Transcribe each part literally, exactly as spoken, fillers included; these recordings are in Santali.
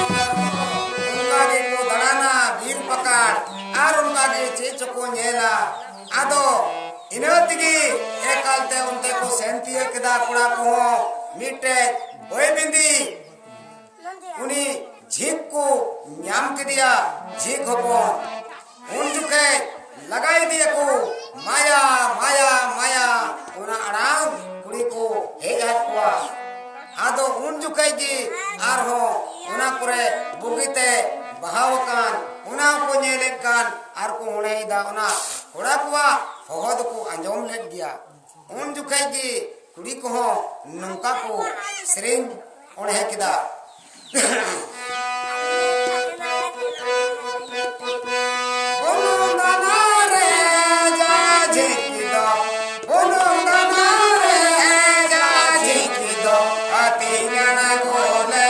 ᱚᱱᱠᱟ ᱜᱮᱠᱚ ᱫᱟᱬᱟᱱᱟ ᱵᱤᱨ ᱯᱟᱠᱟᱲ, ᱟᱨ ᱚᱱᱠᱟ ᱜᱮ ᱪᱮᱫ ᱪᱚᱠᱚ ᱧᱮᱞᱟ᱾ ᱟᱫᱚ ᱤᱱᱟᱹ ᱛᱮᱜᱮ ᱮᱠᱟᱞᱛᱮ ᱚᱱᱛᱮ ᱠᱚ ᱥᱮᱱ ᱛᱤᱭᱟᱹᱜ ᱠᱮᱫᱟ ᱠᱚᱲᱟ ᱠᱚᱦᱚᱸ᱾ ᱢᱤᱫᱴᱮᱡ ᱵᱟᱹᱭ ᱵᱤᱸᱫᱤ ᱩᱱᱤ ᱡᱷᱤᱠ ᱠᱚ ᱧᱟᱢ ᱠᱮᱫᱮᱭᱟ, ᱡᱷᱤᱠ ᱦᱚᱯᱚᱱ᱾ ᱩᱱ ᱡᱚᱠᱷᱮᱡ ᱞᱟᱜᱟᱭ ᱤᱫᱤᱭᱟᱠᱚ, "ᱢᱟᱭᱟ, ᱢᱟᱭᱟ, ᱢᱟᱭᱟ", ᱚᱱᱟ ᱟᱲᱟᱝ ᱠᱩᱲᱤ ᱠᱚ ᱦᱮᱡ ᱟᱫ ᱠᱚᱣᱟ᱾ ᱟᱫᱚ ᱩᱱ ᱡᱚᱠᱷᱮᱡ ᱜᱮ ᱟᱨᱦᱚᱸ ᱚᱱᱟ ᱠᱚᱨᱮ ᱵᱩᱜᱤᱛᱮ ᱵᱟᱦᱟᱣ ᱟᱠᱟᱱ, ᱚᱱᱟ ᱠᱚ ᱧᱮᱞᱮᱫ ᱠᱟᱱ ᱟᱨ ᱠᱚ ᱦᱚᱲᱮᱭᱮᱫᱟ᱾ ᱚᱱᱟ ᱠᱚᱲᱟ ᱠᱚᱣᱟᱜ ᱦᱚᱦᱚ ᱫᱚᱠᱚ ᱟᱸᱡᱚᱢ ᱞᱮᱫ ᱜᱮᱭᱟ᱾ ᱩᱱ ᱡᱚᱠᱷᱮᱡ ᱜᱮ ᱠᱩᱲᱤ ᱠᱚᱦᱚᱸ ᱱᱚᱝᱠᱟ ᱠᱚ ᱥᱮᱨᱮᱧ ᱚᱬᱦᱮ ᱠᱮᱫᱟ᱾ ᱵᱩᱞᱩᱝ ᱫᱟᱱᱟ ᱨᱮ ᱡᱟ ᱡᱷᱤᱸᱠᱤ ᱫᱚ, ᱵᱩᱞᱩᱝ ᱫᱟᱱᱟ ᱨᱮ ᱡᱟ ᱡᱷᱤᱸᱠᱤ ᱫᱚ, ᱟᱹᱛᱤᱧ ᱟᱬᱜᱚ ᱞᱮ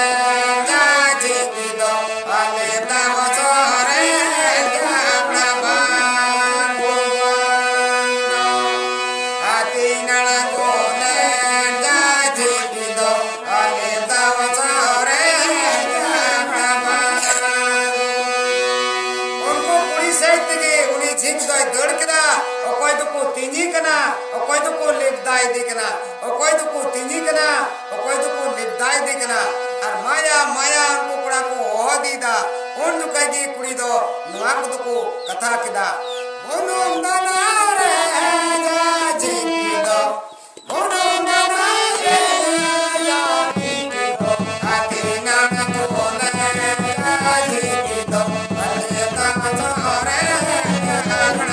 ᱡᱟ ᱡᱷᱤᱸᱠᱤ ᱫᱚ, ᱟᱞᱮ ᱫᱟᱢ ᱥᱚᱦᱨᱮ ᱡᱟᱵᱲᱟ ᱵᱟᱝ ᱵᱚᱱ ᱫᱚ᱾ ᱟᱹᱛᱤᱧ ᱟᱬᱜᱚ ᱞᱮ ᱡᱟ ᱡᱷᱤᱸᱠᱤ ᱫᱚ, ᱟᱞᱮ ᱫᱟᱢ ᱥᱚᱦᱨᱮ ᱡᱟᱵᱲᱟ ᱵᱟᱝ᱾ ᱩᱱᱠᱩ ᱠᱩᱲᱤ ᱥᱮᱫ ᱛᱮᱜᱮ ᱩᱱᱤ ᱡᱷᱤᱸᱠ ᱫᱚᱭ ᱫᱟᱹᱲ ᱠᱮᱫᱟ᱾ ᱚᱠᱚᱭ ᱫᱚᱠᱚ ᱛᱤᱧᱤ ᱠᱟᱱᱟ, ᱚᱠᱚᱭ ᱫᱚᱠᱚ ᱞᱮᱵᱫᱟ ᱤᱫᱤ ᱠᱟᱱᱟ, ᱚᱠᱚᱭ ᱫᱚᱠᱚ ᱛᱤᱧᱤ ᱠᱟᱱᱟ, ᱚᱠᱚᱭ ᱫᱚᱠᱚ ᱞᱮᱵᱫᱟ ᱤᱫᱤ ᱠᱟᱱᱟ᱾ ᱟᱨ ᱢᱟᱭᱟ, ᱢᱟᱭᱟ, ᱩᱱᱠᱩ ᱠᱚᱲᱟ ᱠᱚ ᱦᱚᱦᱚ ᱤᱫᱤᱭᱮᱫᱟ᱾ ᱩᱱ ᱡᱚᱠᱷᱮᱡ ᱜᱮ ᱠᱩᱲᱤ ᱫᱚ ᱱᱚᱣᱟ ᱠᱚᱫᱚ ᱠᱚ ᱠᱟᱛᱷᱟ ᱠᱮᱫᱟ, ᱵᱩᱱᱩᱢ ᱫᱟᱱᱟ ᱨᱮ ᱡᱟ ᱡᱷᱤᱸᱠᱤ ᱫᱚ, ᱵᱩᱱᱩᱢ ᱫᱟᱱᱟ ᱨᱮ ᱡᱟ ᱡᱷᱤᱸᱠᱤ ᱫᱚ, ᱟᱹᱛᱤᱧ ᱟᱬᱜᱚ ᱞᱮ ᱡᱟ ᱡᱷᱤᱸᱠᱤ ᱫᱚ, ᱟᱞᱮ ᱫᱟᱜ ᱨᱮ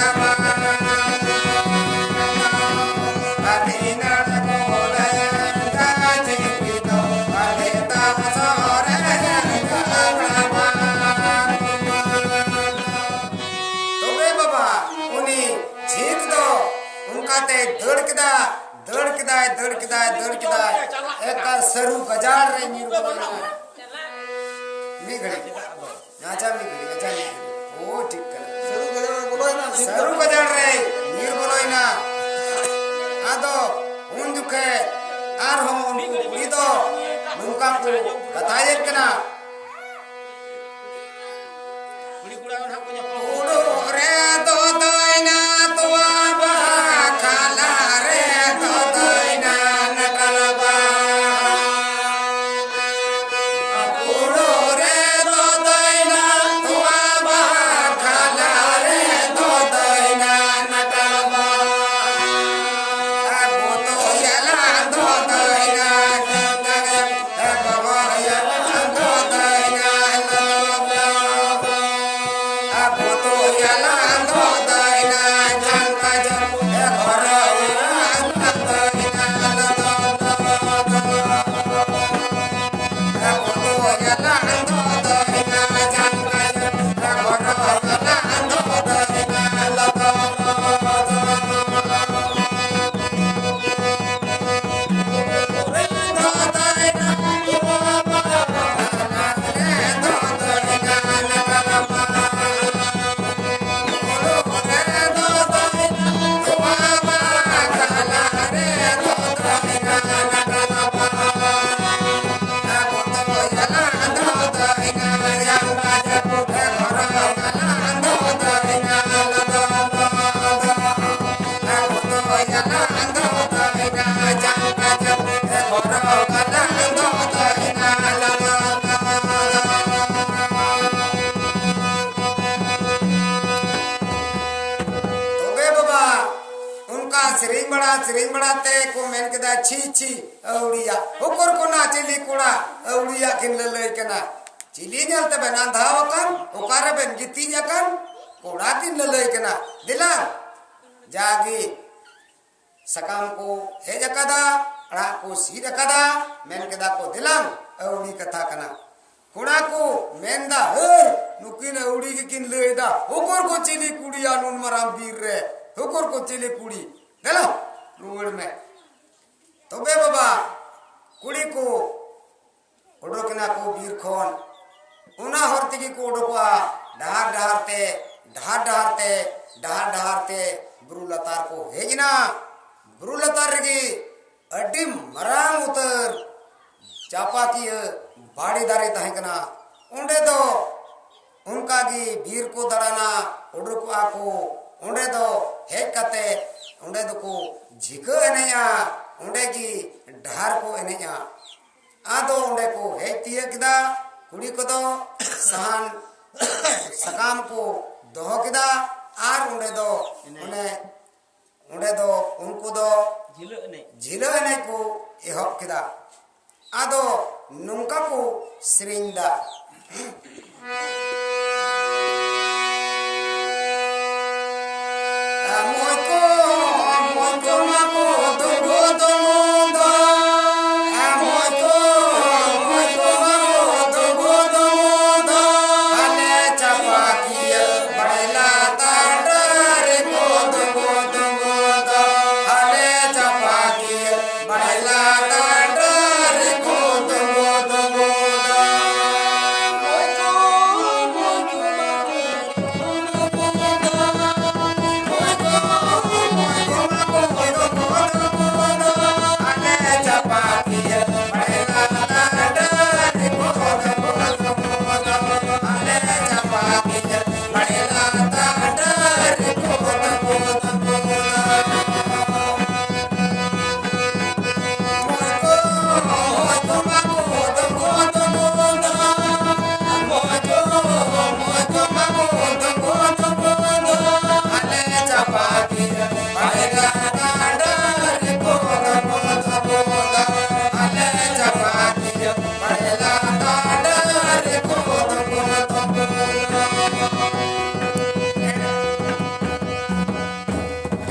ᱫᱟᱹᱲ ᱠᱮᱫᱟᱭ, ᱫᱟᱹᱲ ᱠᱮᱫᱟᱭ, ᱮᱠᱟᱞ ᱥᱟᱹᱨᱩ ᱜᱟᱡᱟᱲ ᱨᱮ ᱧᱤᱨ ᱵᱚᱞᱚᱭᱮᱱᱟ᱾ ᱢᱤᱫ ᱜᱷᱟᱹᱲᱤᱡ, ᱟᱪᱪᱷᱟ, ᱢᱤᱫ ᱜᱷᱟᱹᱲᱤᱡ, ᱟᱪᱪᱷᱟ, ᱢᱤᱫ ᱜᱷᱟᱹᱲᱤᱡ᱾ ᱳ, ᱴᱷᱤᱠ ᱠᱟᱱᱟ᱾ ᱥᱟᱹᱨᱩ ᱜᱟᱡᱟᱲ ᱨᱮ ᱵᱚᱞᱚᱭᱮᱱᱟ, ᱥᱟᱹᱨᱩ ᱜᱟᱡᱟᱲ ᱨᱮ ᱧᱤᱨ ᱵᱚᱞᱚᱭᱮᱱᱟ᱾ ᱟᱫᱚ ᱩᱱ ᱡᱚᱠᱷᱮᱡ ᱟᱨᱦᱚᱸ ᱩᱱᱠᱩ ᱠᱩᱲᱤ ᱫᱚ ᱱᱚᱝᱠᱟ ᱠᱚ ᱠᱟᱛᱷᱟᱭᱮᱫ ᱠᱟᱱᱟ, ᱠᱩᱲᱤ ᱠᱚᱲᱟ ᱫᱚ ᱱᱟᱦᱟᱜ ᱠᱚ ᱧᱟᱯᱟᱢ᱾ ᱦᱩᱲᱩ ᱨᱮ ᱫᱚᱫᱚᱭᱱᱟ ᱛᱚᱣᱟ ᱵᱟᱦᱟ, ᱠᱷᱟᱞᱟ ᱨᱮ ᱫᱚᱫᱚᱭᱱᱟ ᱱᱟᱴᱟᱞ ᱵᱟᱦᱟ᱾ ᱦᱩᱲᱩ ᱨᱮ ᱫᱚᱫᱚᱭᱱᱟ ᱛᱚᱣᱟ ᱵᱟᱦᱟ, ᱠᱷᱟᱞᱟ ᱨᱮ ᱫᱚᱫᱚᱭᱱᱟ ᱱᱟᱴᱟᱞ ᱵᱟᱦᱟ᱾ ᱟᱵᱚ ᱫᱚ ᱭᱟᱞᱟ ᱫᱚᱫᱚᱭᱱᱟ᱾ ᱛᱚᱵᱮ ᱵᱟᱵᱟ, ᱚᱱᱠᱟ ᱥᱮᱨᱮᱧ ᱵᱟᱲᱟ, ᱥᱮᱨᱮᱧ ᱵᱟᱲᱟ ᱛᱮ ᱠᱚ ᱢᱮᱱ ᱠᱮᱫᱟ, "ᱪᱷᱤ, ᱪᱷᱤ, ᱟᱹᱣᱲᱤᱭᱟ, ᱦᱚᱠᱚᱨ ᱠᱚᱱᱟ ᱪᱤᱞᱤ ᱠᱚᱲᱟ, ᱟᱹᱣᱲᱤᱭᱟ ᱠᱤᱱ ᱞᱟᱹᱞᱟᱹᱭ ᱠᱟᱱᱟ᱾ ᱪᱤᱞᱤ ᱧᱮᱞ ᱛᱮᱵᱮᱱ ᱟᱸᱫᱷᱟᱣ ᱟᱠᱟᱱ, ᱚᱠᱟ ᱨᱮᱵᱮᱱ ᱜᱤᱛᱤᱡ ᱟᱠᱟᱱ, ᱠᱚᱲᱟ ᱠᱤᱱ ᱞᱟᱹᱞᱟᱹᱭ ᱠᱟᱱᱟ᱾ ᱫᱮᱞᱟ, ᱡᱟᱜᱮ ᱥᱟᱠᱟᱢ ᱠᱚ ᱦᱮᱡ ᱟᱠᱟᱫᱟ, ᱟᱲᱟᱜ ᱠᱚ ᱥᱤᱫ ᱟᱠᱟᱫᱟ", ᱢᱮᱱ ᱠᱮᱫᱟ ᱠᱚ, "ᱫᱮᱞᱟᱝ, ᱟᱹᱣᱲᱤ ᱠᱟᱛᱷᱟ ᱠᱟᱱᱟ᱾ ᱠᱚᱲᱟ ᱠᱚ ᱢᱮᱱᱫᱟ, ᱦᱟᱹᱨ, ᱱᱩᱠᱤᱱ ᱟᱹᱣᱲᱤ ᱜᱮᱠᱤᱱ ᱞᱟᱹᱭᱫᱟ, ᱦᱚᱠᱚᱨ ᱠᱚ ᱪᱤᱞᱤ ᱠᱩᱲᱤᱭᱟ ᱱᱩᱱ ᱢᱟᱨᱟᱝ ᱵᱤᱨ ᱨᱮ, ᱦᱚᱠᱚᱨ ᱠᱚ ᱪᱤᱞᱤ ᱠᱩᱲᱤ, ᱫᱮᱞᱟ, ᱨᱩᱣᱟᱹᱲ ᱢᱮ᱾" ᱛᱚᱵᱮ ᱵᱟᱵᱟ, ᱠᱩᱲᱤ ᱠᱚ ᱚᱰᱚᱠ ᱮᱱᱟ ᱠᱚ ᱵᱤᱨ ᱠᱷᱚᱱ᱾ ᱚᱱᱟ ᱦᱚᱨ ᱛᱮᱜᱮ ᱠᱚ ᱚᱰᱚᱠᱚᱜᱼᱟ, ᱰᱟᱦᱟᱨ ᱰᱟᱦᱟᱨ ᱛᱮ, ᱰᱟᱦᱟᱨ ᱰᱟᱦᱟᱨ ᱛᱮ, ᱰᱟᱦᱟᱨ ᱰᱟᱦᱟᱨ ᱛᱮ ᱵᱩᱨᱩ ᱞᱟᱛᱟᱨ ᱠᱚ ᱦᱮᱡ ᱮᱱᱟ᱾ ᱵᱩᱨᱩ ᱞᱟᱛᱟᱨ ᱨᱮᱜᱮ ᱟᱹᱰᱤ ᱢᱟᱨᱟᱝ ᱩᱛᱟᱹᱨ ᱪᱟᱯᱟᱠᱤᱭᱟᱹ ᱵᱟᱲᱮ ᱫᱟᱨᱮ ᱛᱟᱦᱮᱸ ᱠᱟᱱᱟ᱾ ᱚᱸᱰᱮ ᱫᱚ ᱚᱱᱠᱟ ᱜᱮ ᱵᱤᱨ ᱠᱚ ᱫᱟᱬᱟᱱᱟ, ᱩᱰᱩᱠᱚᱜᱼᱟ ᱠᱚ᱾ ᱚᱸᱰᱮ ᱫᱚ ᱦᱮᱡ ᱠᱟᱛᱮ ᱚᱸᱰᱮ ᱫᱚᱠᱚ ᱡᱷᱤᱠᱟᱹ ᱮᱱᱮᱡᱼᱟ, ᱚᱸᱰᱮ ᱜᱮ ᱰᱟᱦᱟᱨ ᱠᱚ ᱮᱱᱮᱡᱼᱟ᱾ ᱟᱫᱚ ᱚᱸᱰᱮ ᱠᱚ ᱦᱮᱡ ᱛᱤᱭᱟᱹᱜ ᱠᱮᱫᱟ, ᱠᱩᱲᱤ ᱠᱚᱫᱚ ᱥᱟᱦᱟᱱ ᱥᱟᱠᱟᱢ ᱠᱚ ᱫᱚᱦᱚ ᱠᱮᱫᱟ, ᱟᱨ ᱚᱸᱰᱮ ᱫᱚ ᱚᱱᱮ ᱚᱸᱰᱮ ᱫᱚ ᱩᱱᱠᱩ ᱫᱚ ᱡᱷᱤᱞᱟᱹ ᱮᱱᱮᱡ᱾ ᱡᱷᱤᱞᱟᱹ ᱮᱱᱮᱡ ᱠᱚ ᱮᱦᱚᱵ ᱠᱮᱫᱟ᱾ ᱟᱫᱚ ᱱᱚᱝᱠᱟ ᱠᱚ ᱥᱮᱨᱮᱧ ᱫᱟ᱾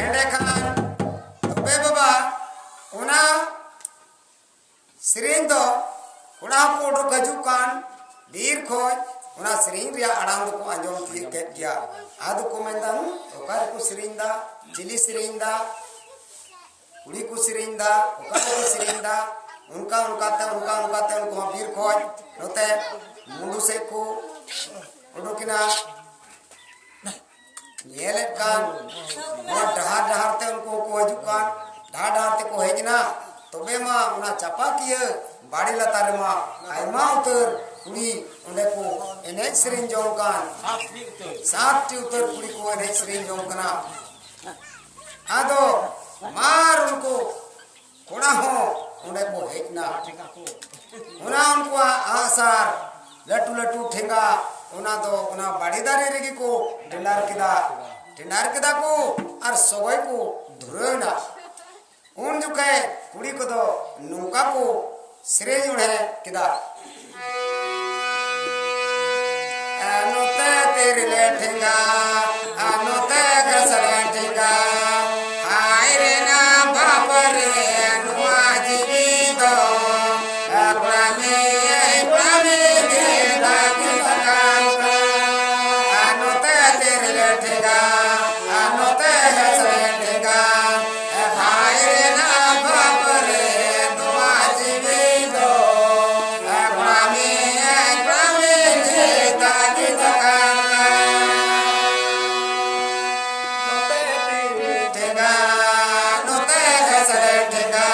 ᱮᱸᱰᱮᱠᱷᱟᱱ ᱛᱚᱵᱮ ᱵᱟᱵᱟ, ᱚᱱᱟ ᱥᱮᱨᱮᱧ ᱫᱚ ᱠᱚᱲᱟ ᱦᱚᱸᱠᱚ ᱩᱰᱩᱠ ᱦᱤᱡᱩᱜ ᱠᱟᱱ ᱵᱤᱨ ᱠᱷᱚᱡ, ᱚᱱᱟ ᱥᱮᱨᱮᱧ ᱨᱮᱭᱟᱜ ᱟᱲᱟᱝ ᱫᱚᱠᱚ ᱟᱸᱡᱚᱢ ᱛᱤᱭᱳᱜ ᱠᱮᱫ ᱜᱮᱭᱟ᱾ ᱟᱫᱚ ᱠᱚ ᱢᱮᱱᱫᱟ, "ᱦᱩᱸ, ᱚᱠᱟ ᱨᱮᱠᱚ ᱥᱮᱨᱮᱧ ᱫᱟ? ᱪᱤᱞᱤ ᱥᱮᱨᱮᱧ ᱫᱟ?" ᱠᱩᱲᱤ ᱠᱚ ᱥᱮᱨᱮᱧ ᱫᱟ, ᱚᱠᱟ ᱠᱚ ᱥᱮᱨᱮᱧ ᱫᱟ, ᱚᱱᱠᱟ ᱚᱱᱠᱟᱛᱮ, ᱚᱱᱠᱟ ᱚᱱᱠᱟᱛᱮ ᱩᱱᱠᱩ ᱦᱚᱸ ᱵᱤᱨ ᱠᱷᱚᱡ ᱱᱚᱛᱮ ᱢᱩᱸᱰᱩ ᱥᱮᱫ ᱠᱚ ᱩᱰᱩᱠᱮᱱᱟ᱾ ᱧᱮᱞᱮᱫ ᱠᱟᱱ ᱱᱚᱣᱟ ᱰᱟᱦᱟᱨ ᱰᱟᱦᱟᱨ ᱛᱮ ᱩᱱᱠᱩ ᱦᱚᱸᱠᱚ ᱦᱤᱡᱩᱜ ᱠᱟᱱ, ᱰᱟᱦᱟᱨ ᱰᱟᱦᱟᱨ ᱛᱮᱠᱚ ᱦᱮᱡ ᱮᱱᱟ᱾ ᱛᱚᱵᱮ ᱢᱟ ᱚᱱᱟ ᱪᱟᱯᱟᱠᱤᱭᱟᱹ ᱵᱟᱲᱮ ᱞᱟᱛᱟᱨ ᱨᱮᱢᱟ ᱟᱭᱢᱟ ᱩᱛᱟᱹᱨ ᱠᱩᱲᱤ ᱚᱸᱰᱮ ᱠᱚ ᱮᱱᱮᱡ ᱥᱮᱨᱮᱧ ᱡᱚᱝ ᱠᱟᱱ᱾ ᱥᱟᱛ ᱴᱤ ᱩᱛᱟᱹᱨ ᱠᱩᱲᱤ ᱠᱚ ᱮᱱᱮᱡ ᱥᱮᱨᱮᱧ ᱡᱚᱝ ᱠᱟᱱᱟ᱾ ᱟᱫᱚ ᱢᱟᱨ ᱩᱱᱠᱩ ᱠᱚᱲᱟ ᱦᱚᱸ ᱚᱸᱰᱮ ᱠᱚ ᱦᱮᱡ ᱮᱱᱟ᱾ ᱚᱱᱟ ᱩᱱᱠᱩᱣᱟᱜ ᱟᱸᱜᱼᱥᱟᱨ, ᱞᱟᱹᱴᱩ ᱞᱟᱹᱴᱩ ᱴᱷᱮᱸᱜᱟ, ᱚᱱᱟ ᱫᱚ ᱚᱱᱟ ᱵᱟᱲᱮ ᱫᱟᱨᱮ ᱨᱮᱜᱮ ᱠᱚ ᱴᱮᱸᱰᱟᱨ ᱠᱮᱫᱟ᱾ ᱴᱮᱸᱰᱟᱨ ᱠᱮᱫᱟ ᱠᱚ ᱟᱨ ᱥᱚᱜᱚᱭ ᱠᱚ ᱫᱷᱩᱨᱟᱹᱣ ᱮᱱᱟ᱾ ᱩᱱ ᱡᱚᱠᱷᱮᱡ ᱠᱩᱲᱤ ᱠᱚᱫᱚ ᱱᱚᱝᱠᱟ ᱠᱚ ᱥᱮᱨᱮᱧ ᱚᱬᱦᱮ ᱠᱮᱫᱟ᱾ ᱟᱨ ᱱᱚᱛᱮ ᱛᱤᱨᱞᱟᱹ ᱴᱷᱮᱸᱜᱟ, ᱟᱨ ᱱᱚᱛᱮ ᱜᱷᱟᱥᱲᱟ ᱴᱷᱮᱸᱜᱟ᱾ ᱦᱟᱭ ᱨᱮ ᱱᱟ ᱵᱟᱯ ᱨᱮ, ᱱᱚᱣᱟ ᱡᱤᱣᱤ ᱫᱚ ᱠᱚᱲᱟᱢᱤ, ᱠᱚᱲᱟᱢᱤ ᱜᱮ ᱫᱟᱜ ᱥᱟᱠᱟᱢ ᱠᱟᱱᱟ᱾ ᱟᱨ ᱱᱚᱛᱮ ᱛᱤᱨᱞᱟᱹ ᱴᱷᱮᱸᱜᱟ, ᱟᱨ ᱱᱚᱛᱮ ᱜᱷᱟᱥᱲᱟ ᱴᱷᱮᱸᱜᱟ᱾ ᱦᱟᱭ ᱨᱮ ᱱᱟ ᱵᱟᱯ ᱨᱮ, ᱱᱚᱣᱟ ᱡᱤᱣᱤ ᱫᱚ ᱠᱚᱲᱟᱢᱤ, ᱠᱚᱲᱟᱢᱤ ᱜᱮ ᱫᱟᱜ ᱥᱟᱠᱟᱢ ᱠᱟᱱᱟ᱾ ᱱᱚᱛᱮ ᱛᱤᱨᱞᱟᱹ ᱴᱷᱮᱸᱜᱟ, ᱱᱚᱛᱮ ᱜᱷᱟᱥᱲᱟ ᱴᱷᱮᱸᱜᱟ᱾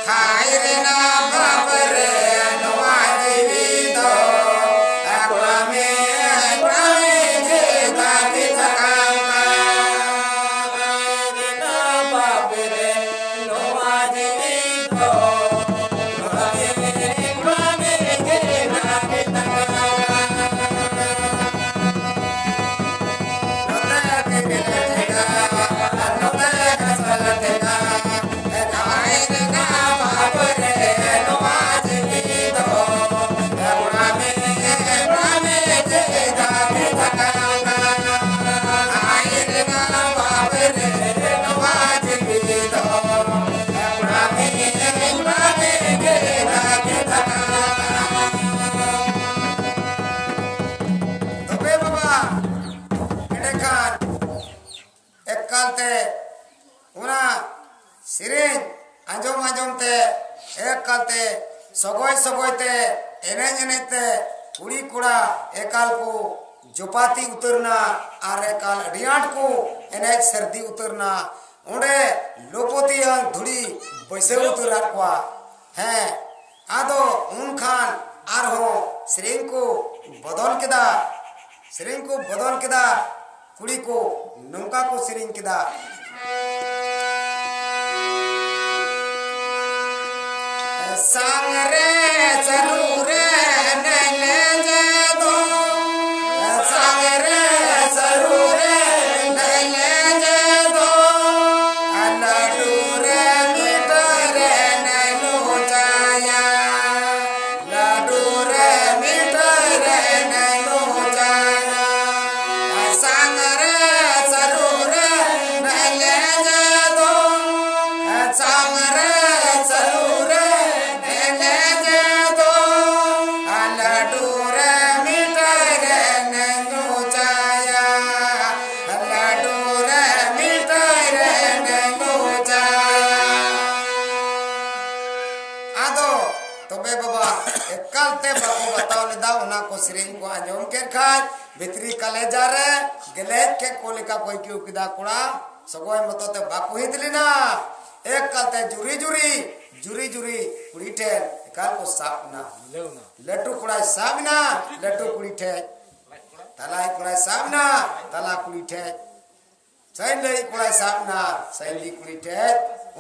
ᱦᱟᱭ ᱨᱮ ᱱᱟ ᱵᱟᱯ ᱨᱮ, ᱱᱚᱣᱟ ᱡᱤᱣᱤ ᱫᱚ ᱠᱚᱲᱟᱢᱤ, ᱠᱚᱲᱟᱢᱤ ᱜᱮ ᱫᱟᱜ ᱥᱟᱠᱟᱢ ᱠᱟᱱᱟ᱾ ᱦᱟᱭ ᱨᱮ ᱱᱟ ᱵᱟᱯ ᱨᱮ, ᱱᱚᱣᱟ ᱡᱤᱣᱤ ᱫᱚ ᱠᱚᱲᱟᱢᱤ, ᱠᱚᱲᱟᱢᱤ ᱜᱮ ᱫᱟᱜ ᱥᱟᱠᱟᱢ ᱠᱟᱱᱟ᱾ ᱟᱸᱡᱚᱢ ᱛᱮ ᱮᱠᱟᱞ ᱛᱮ ᱥᱚᱜᱚᱭ ᱥᱚᱜᱚᱭ ᱛᱮ ᱮᱱᱮᱡ ᱮᱱᱮᱡ ᱛᱮ ᱠᱩᱲᱤ ᱠᱚᱲᱟ ᱮᱠᱟᱞ ᱠᱚ ᱡᱚᱯᱟᱛᱤ ᱩᱛᱟᱹᱨ ᱮᱱᱟ᱾ ᱟᱨ ᱮᱠᱟᱞ ᱟᱹᱰᱤ ᱟᱸᱴ ᱠᱚ ᱮᱱᱮᱡ ᱥᱟᱹᱨᱫᱤ ᱩᱛᱟᱹᱨ ᱮᱱᱟ᱾ ᱚᱸᱰᱮ ᱞᱳᱯᱚᱛᱤᱭᱟᱹᱝ ᱫᱷᱩᱲᱤ ᱵᱟᱹᱭᱥᱟᱹᱣ ᱩᱛᱟᱹᱨ ᱟᱫ ᱠᱚᱣᱟ᱾ ᱦᱮᱸ, ᱟᱫᱚ ᱩᱱᱠᱷᱟᱱ ᱟᱨᱦᱚᱸ ᱥᱮᱨᱮᱧ ᱠᱚ ᱵᱚᱫᱚᱞ ᱠᱮᱫᱟ᱾ ᱥᱮᱨᱮᱧ ᱠᱚ ᱵᱚᱫᱚᱞ ᱠᱮᱫᱟ᱾ ᱠᱩᱲᱤ ᱠᱚ ᱱᱚᱝᱠᱟ ᱠᱚ ᱥᱮᱨᱮᱧ ᱠᱮᱫᱟ᱾ ᱥᱟᱝ ᱨᱮ ᱥᱟᱹᱨᱩ ᱨᱮ ᱱᱮᱞᱮᱡᱮ ᱫᱚ, ᱥᱟᱝ ᱨᱮ ᱥᱟᱹᱨᱩ ᱨᱮ ᱱᱮᱞᱮᱡᱮ ᱫᱚ, ᱞᱟᱹᱰᱩ ᱨᱮ ᱢᱤᱴᱷᱟᱹᱭ ᱨᱮ ᱱᱮᱞᱩ ᱪᱟᱭᱟ, ᱞᱟᱹᱰᱩ ᱨᱮ ᱢᱤᱴᱷᱟᱹᱭ ᱨᱮ ᱱᱮᱞᱩ ᱪᱟᱭᱟ᱾ ᱥᱟᱝ ᱨᱮ ᱥᱟᱹᱨᱩ ᱨᱮ ᱱᱮᱞᱮᱡᱮ ᱫᱚ, ᱥᱟᱝ ᱨᱮ ᱥᱟᱹᱨᱩ ᱨᱮ ᱱᱮᱞᱮᱡᱮ ᱫᱚ, ᱞᱟᱹᱰᱩ ᱨᱮ ᱢᱤᱴᱷᱟᱹᱭ ᱨᱮ ᱱᱮᱞᱩ ᱪᱟᱭᱟ, ᱞᱟᱹᱰᱩ ᱨᱮ ᱢᱤᱴᱷᱟᱹᱭ ᱨᱮ ᱱᱮᱞᱩ ᱪᱟᱭᱟ᱾ ᱟᱫᱚ ᱛᱚᱵᱮ ᱵᱟᱵᱟ ᱮᱠᱟᱞ ᱛᱮ ᱵᱟᱠᱚ ᱵᱟᱛᱟᱣ ᱞᱮᱫᱟ᱾ ᱚᱱᱟ ᱠᱚ ᱥᱮᱨᱮᱧ ᱠᱚ ᱟᱸᱡᱚᱢ ᱠᱮᱫ ᱠᱷᱟᱡ ᱵᱷᱤᱛᱨᱤ ᱠᱟᱞᱮᱡᱟ ᱨᱮ ᱜᱮᱞᱮᱡ ᱠᱮᱫ ᱠᱚ ᱞᱮᱠᱟ ᱠᱚ ᱟᱹᱭᱠᱟᱹᱣ ᱠᱮᱫᱟ᱾ ᱠᱚᱲᱟ ᱥᱚᱜᱚᱭ ᱢᱚᱛᱚ ᱛᱮ ᱵᱟᱠᱚ ᱦᱤᱛ ᱞᱮᱱᱟ᱾ ᱮᱠᱟᱞ ᱛᱮ ᱡᱩᱨᱤ ᱡᱩᱨᱤ, ᱡᱩᱨᱤ ᱡᱩᱨᱤ ᱠᱩᱲᱤ ᱴᱷᱮᱱ ᱮᱠᱟᱞ ᱠᱚ ᱥᱟᱵ ᱮᱱᱟ᱾ ᱞᱟᱹᱴᱩ ᱠᱚᱲᱟᱭ ᱥᱟᱵ ᱮᱱᱟ ᱞᱟᱹᱴᱩ ᱠᱩᱲᱤ ᱴᱷᱮᱡ, ᱛᱟᱞᱟᱭᱤᱡ ᱠᱚᱲᱟᱭ ᱥᱟᱵ ᱮᱱᱟ ᱛᱟᱞᱟ ᱠᱩᱲᱤ ᱴᱷᱮᱡ, ᱥᱟᱹᱭᱞᱟᱹᱭᱤᱡ ᱠᱚᱲᱟᱭ ᱥᱟᱵ ᱮᱱᱟ ᱥᱟᱹᱭᱞᱤ ᱠᱩᱲᱤ ᱴᱷᱮᱡ᱾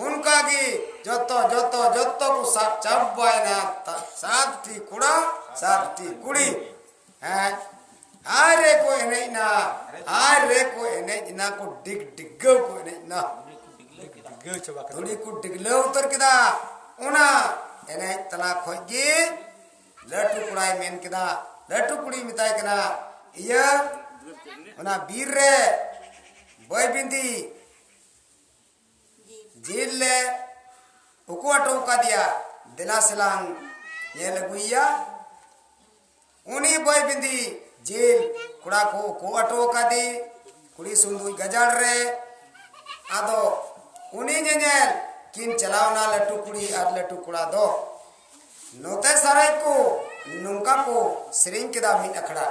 ᱚᱱᱠᱟ ᱜᱮ ᱡᱚᱛᱚ ᱡᱚᱛᱚ ᱡᱚᱛᱚ ᱠᱚ ᱥᱟᱵ ᱪᱟᱵᱟᱭᱮᱱᱟ᱾ ᱛᱟ-, ᱥᱟᱛ ᱴᱤ ᱠᱚᱲᱟ, ᱥᱟᱛ ᱴᱤ ᱠᱩᱲᱤ᱾ ᱦᱮᱸ, ᱦᱟᱭ ᱨᱮ ᱠᱚ ᱮᱱᱮᱡ ᱮᱱᱟ, ᱦᱟᱭ ᱨᱮ ᱠᱚ ᱮᱱᱮᱡ ᱮᱱᱟ, ᱠᱚ ᱰᱤᱜ ᱰᱤᱜᱟᱹᱣ ᱠᱚ ᱮᱱᱮᱡ ᱮᱱᱟ᱾ ᱰᱤᱜᱟᱹᱣ ᱪᱟᱵᱟ ᱠᱮᱫᱟ᱾ ᱫᱷᱩᱲᱤ ᱠᱚ ᱰᱤᱜᱞᱟᱹᱣ ᱩᱛᱟᱹᱨ ᱠᱮᱫᱟ᱾ ᱚᱱᱟ ᱮᱱᱮᱡ ᱛᱟᱞᱟ ᱠᱷᱚᱡ ᱜᱮ ᱞᱟᱹᱴᱩ ᱠᱚᱲᱟᱭ ᱢᱮᱱ ᱠᱮᱫᱟ, ᱞᱟᱹᱴᱩ ᱠᱩᱲᱤᱭ ᱢᱮᱛᱟᱭ ᱠᱟᱱᱟ, ᱤᱭᱟᱹ, ᱚᱱᱟ ᱵᱤᱨ ᱨᱮ ᱵᱟᱹᱭ ᱵᱤᱸᱫᱤ ᱡᱤᱞ ᱞᱮ ᱩᱠᱩ ᱦᱚᱴᱚ ᱟᱠᱟᱫᱮᱭᱟ, ᱫᱮᱞᱟ ᱥᱮᱞᱟᱝ ᱧᱮᱞ ᱟᱹᱜᱩᱭᱮᱭᱟ᱾ ᱩᱱᱤ ᱵᱟᱹᱭ ᱵᱤᱸᱫᱤ ᱡᱤᱞ ᱠᱚᱲᱟ ᱠᱚ ᱩᱠᱩ ᱦᱚᱴᱚ ᱟᱠᱟᱫᱮ ᱠᱩᱲᱤ ᱥᱩᱱᱫᱩᱡ ᱜᱟᱡᱟᱲ ᱨᱮ᱾ ᱟᱫᱚ ᱩᱱᱤ ᱧᱮᱧᱮᱞ ᱠᱤᱱ ᱪᱟᱞᱟᱣᱱᱟ ᱞᱟᱹᱴᱩ ᱠᱩᱲᱤ ᱟᱨ ᱞᱟᱹᱴᱩ ᱠᱚᱲᱟ ᱫᱚ᱾ ᱱᱚᱛᱮ ᱥᱟᱨᱮᱡ ᱠᱚ ᱱᱚᱝᱠᱟ ᱠᱚ ᱥᱮᱨᱮᱧ ᱠᱮᱫᱟ ᱢᱤᱫ ᱟᱠᱷᱲᱟ᱾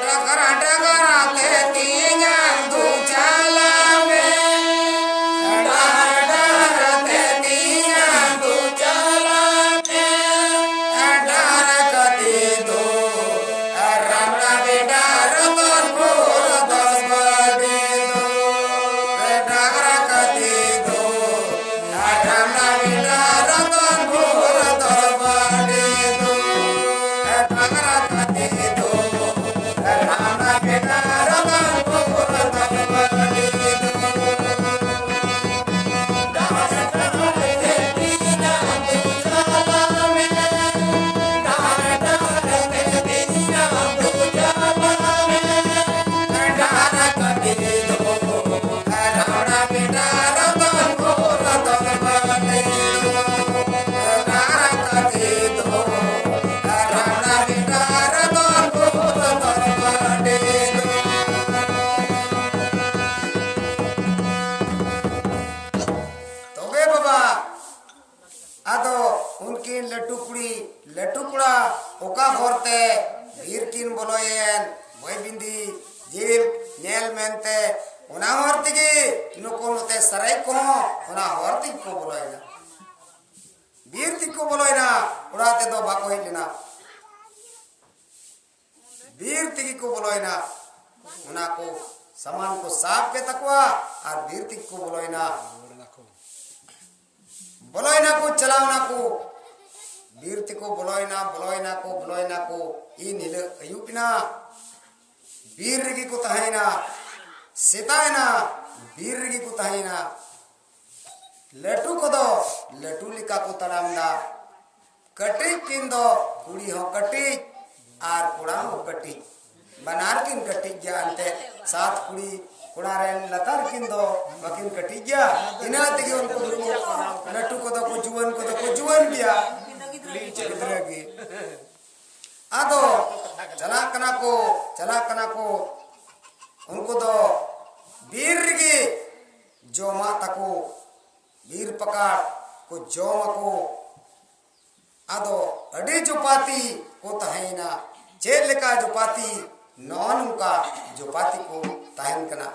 ᱰᱟᱠᱨᱟ ᱰᱟᱠᱨᱟ ᱛᱮ ᱛᱤᱧᱟᱹ ᱫᱩ ᱪᱟᱞᱟᱣ ᱢᱮ, ᱰᱟᱦᱟᱨ ᱰᱟᱦᱟᱨ ᱛᱮ ᱛᱤᱧᱟᱹ ᱫᱩ ᱪᱟᱞᱟᱣ ᱢᱮ, ᱰᱟᱦᱟᱨ ᱠᱟᱹᱴᱤᱡ ᱫᱚ ᱨᱟᱢᱲᱟ ᱵᱮᱰᱟ ᱨᱚᱛᱚᱱᱯᱩᱨ ᱫᱚᱥ ᱵᱟᱹᱴᱤ ᱫᱚ, ᱰᱟᱦᱟᱨ ᱠᱟᱹᱴᱤᱡ ᱫᱚ ᱨᱟᱢᱲᱟ ᱵᱮᱰᱟ ᱨᱚᱛᱚᱱᱯᱩᱨ ᱫᱚᱥ ᱵᱟᱹᱴᱤ ᱫᱚ, ᱰᱟᱦᱟᱨ ᱠᱟᱹᱴᱤᱡ ᱫᱚ ᱨᱟᱢᱲᱟ ᱵᱮᱰᱟ ᱨᱚᱛᱚᱱᱯᱩᱨ ᱫᱚᱥ ᱵᱟᱹᱴᱤ ᱫᱚ᱾ ᱛᱚᱵᱮ ᱵᱟᱵᱟ, ᱟᱫᱚ ᱩᱱᱠᱤᱱ ᱞᱟᱹᱴᱩ ᱠᱩᱲᱤ, ᱞᱟᱹᱴᱩ ᱠᱚᱲᱟ ᱚᱠᱟ ᱦᱚᱨ ᱛᱮ ᱵᱤᱨ ᱠᱤᱱ ᱵᱚᱞᱚᱭᱮᱱ, ᱵᱚᱭ ᱵᱤᱸᱫᱤ ᱡᱤᱞ ᱧᱮᱞ ᱢᱮᱱᱛᱮ, ᱚᱱᱟ ᱦᱚᱨ ᱛᱮᱜᱮ ᱱᱩᱠᱩ ᱱᱚᱛᱮ ᱥᱟᱨᱮᱡ ᱠᱚᱦᱚᱸ ᱚᱱᱟ ᱦᱚᱨ ᱛᱮᱜᱮ ᱠᱚ ᱵᱚᱞᱚᱭᱮᱱᱟ᱾ ᱵᱤᱨ ᱛᱮᱜᱮ ᱠᱚ ᱵᱚᱞᱚᱭᱮᱱᱟ, ᱚᱲᱟᱜ ᱛᱮᱫᱚ ᱵᱟᱠᱚ ᱦᱮᱡ ᱞᱮᱱᱟ᱾ ᱵᱤᱨ ᱛᱮᱜᱮ ᱠᱚ ᱵᱚᱞᱚᱭᱮᱱᱟ᱾ ᱚᱱᱟ ᱠᱚ ᱥᱟᱢᱟᱱ ᱠᱚ ᱥᱟᱵ ᱠᱮᱫ ᱛᱟᱠᱚᱣᱟ ᱟᱨ ᱵᱤᱨ ᱛᱮᱜᱮ ᱠᱚ ᱵᱚᱞᱚᱭᱮᱱᱟ᱾ ᱵᱚᱞᱚᱭᱮᱱᱟ ᱠᱚ, ᱪᱟᱞᱟᱣ ᱮᱱᱟ ᱠᱚ, ᱵᱤᱨ ᱛᱮᱠᱚ ᱵᱚᱞᱚᱭᱮᱱᱟ, ᱵᱚᱞᱚᱭᱮᱱᱟ ᱠᱚ, ᱵᱚᱞᱚᱭᱮᱱᱟ ᱠᱚ᱾ ᱤᱱ ᱦᱤᱞᱳᱜ ᱟᱹᱭᱩᱵ ᱮᱱᱟ, ᱵᱤᱨ ᱨᱮᱜᱮ ᱠᱚ ᱛᱟᱦᱮᱸᱭᱮᱱᱟ, ᱥᱮᱛᱟᱜ ᱮᱱᱟ, ᱵᱤᱨ ᱨᱮᱜᱮ ᱠᱚ ᱛᱟᱦᱮᱸᱭᱮᱱᱟ᱾ ᱞᱟᱹᱴᱩ ᱠᱚᱫᱚ ᱞᱟᱹᱴᱩ ᱞᱮᱠᱟ ᱠᱚ ᱛᱟᱲᱟᱢ ᱮᱫᱟ, ᱠᱟᱹᱴᱤᱡ ᱠᱤᱱ ᱫᱚ ᱠᱩᱲᱤ ᱦᱚᱸ ᱠᱟᱹᱴᱤᱡ ᱟᱨ ᱠᱚᱲᱟ ᱦᱚᱸ ᱠᱟᱹᱴᱤᱡ, ᱵᱟᱱᱟᱨ ᱠᱤᱱ ᱠᱟᱹᱴᱤᱡ ᱜᱮᱭᱟ᱾ ᱮᱱᱛᱮ ᱥᱟᱛ ᱠᱩᱲᱤ ᱠᱚᱲᱟ ᱨᱮᱱ ᱞᱟᱛᱟᱨ ᱠᱤᱱ ᱫᱚ ᱵᱟᱹᱠᱤᱱ ᱠᱟᱹᱴᱤᱡ ᱜᱮᱭᱟ, ᱤᱱᱟᱹ ᱛᱮᱜᱮ ᱩᱱᱠᱩ ᱫᱚ ᱞᱟᱹᱴᱩ ᱠᱚᱫᱚ ᱠᱚ ᱡᱩᱣᱟᱹᱱ ᱠᱚᱫᱚ ᱠᱚ ᱡᱩᱣᱟᱹᱱ ᱜᱮᱭᱟ, ᱜᱤᱫᱽᱨᱟᱹ ᱜᱮ᱾ ᱟᱫᱚ ᱪᱟᱞᱟᱜ ᱠᱟᱱᱟ ᱠᱚ, ᱪᱟᱞᱟᱜ ᱠᱟᱱᱟ ᱠᱚ, ᱩᱱᱠᱩ ᱫᱚ ᱵᱤᱨ ᱨᱮᱜᱮ ᱡᱚᱢᱟᱜ ᱛᱟᱠᱚ, ᱵᱤᱨ ᱯᱟᱠᱟᱲ ᱠᱚ ᱡᱚᱢ ᱟᱠᱚ᱾ ᱟᱫᱚ ᱟᱹᱰᱤ ᱡᱚᱯᱟᱛᱤ ᱠᱚ ᱛᱟᱦᱮᱸᱭᱮᱱᱟ᱾ ᱪᱮᱫ ᱞᱮᱠᱟ ᱡᱚᱯᱟᱛᱤ? ᱱᱚᱜᱼᱚ ᱱᱚᱝᱠᱟ ᱡᱚᱯᱟᱛᱤ ᱠᱚ ᱛᱟᱦᱮᱱ ᱠᱟᱱᱟ᱾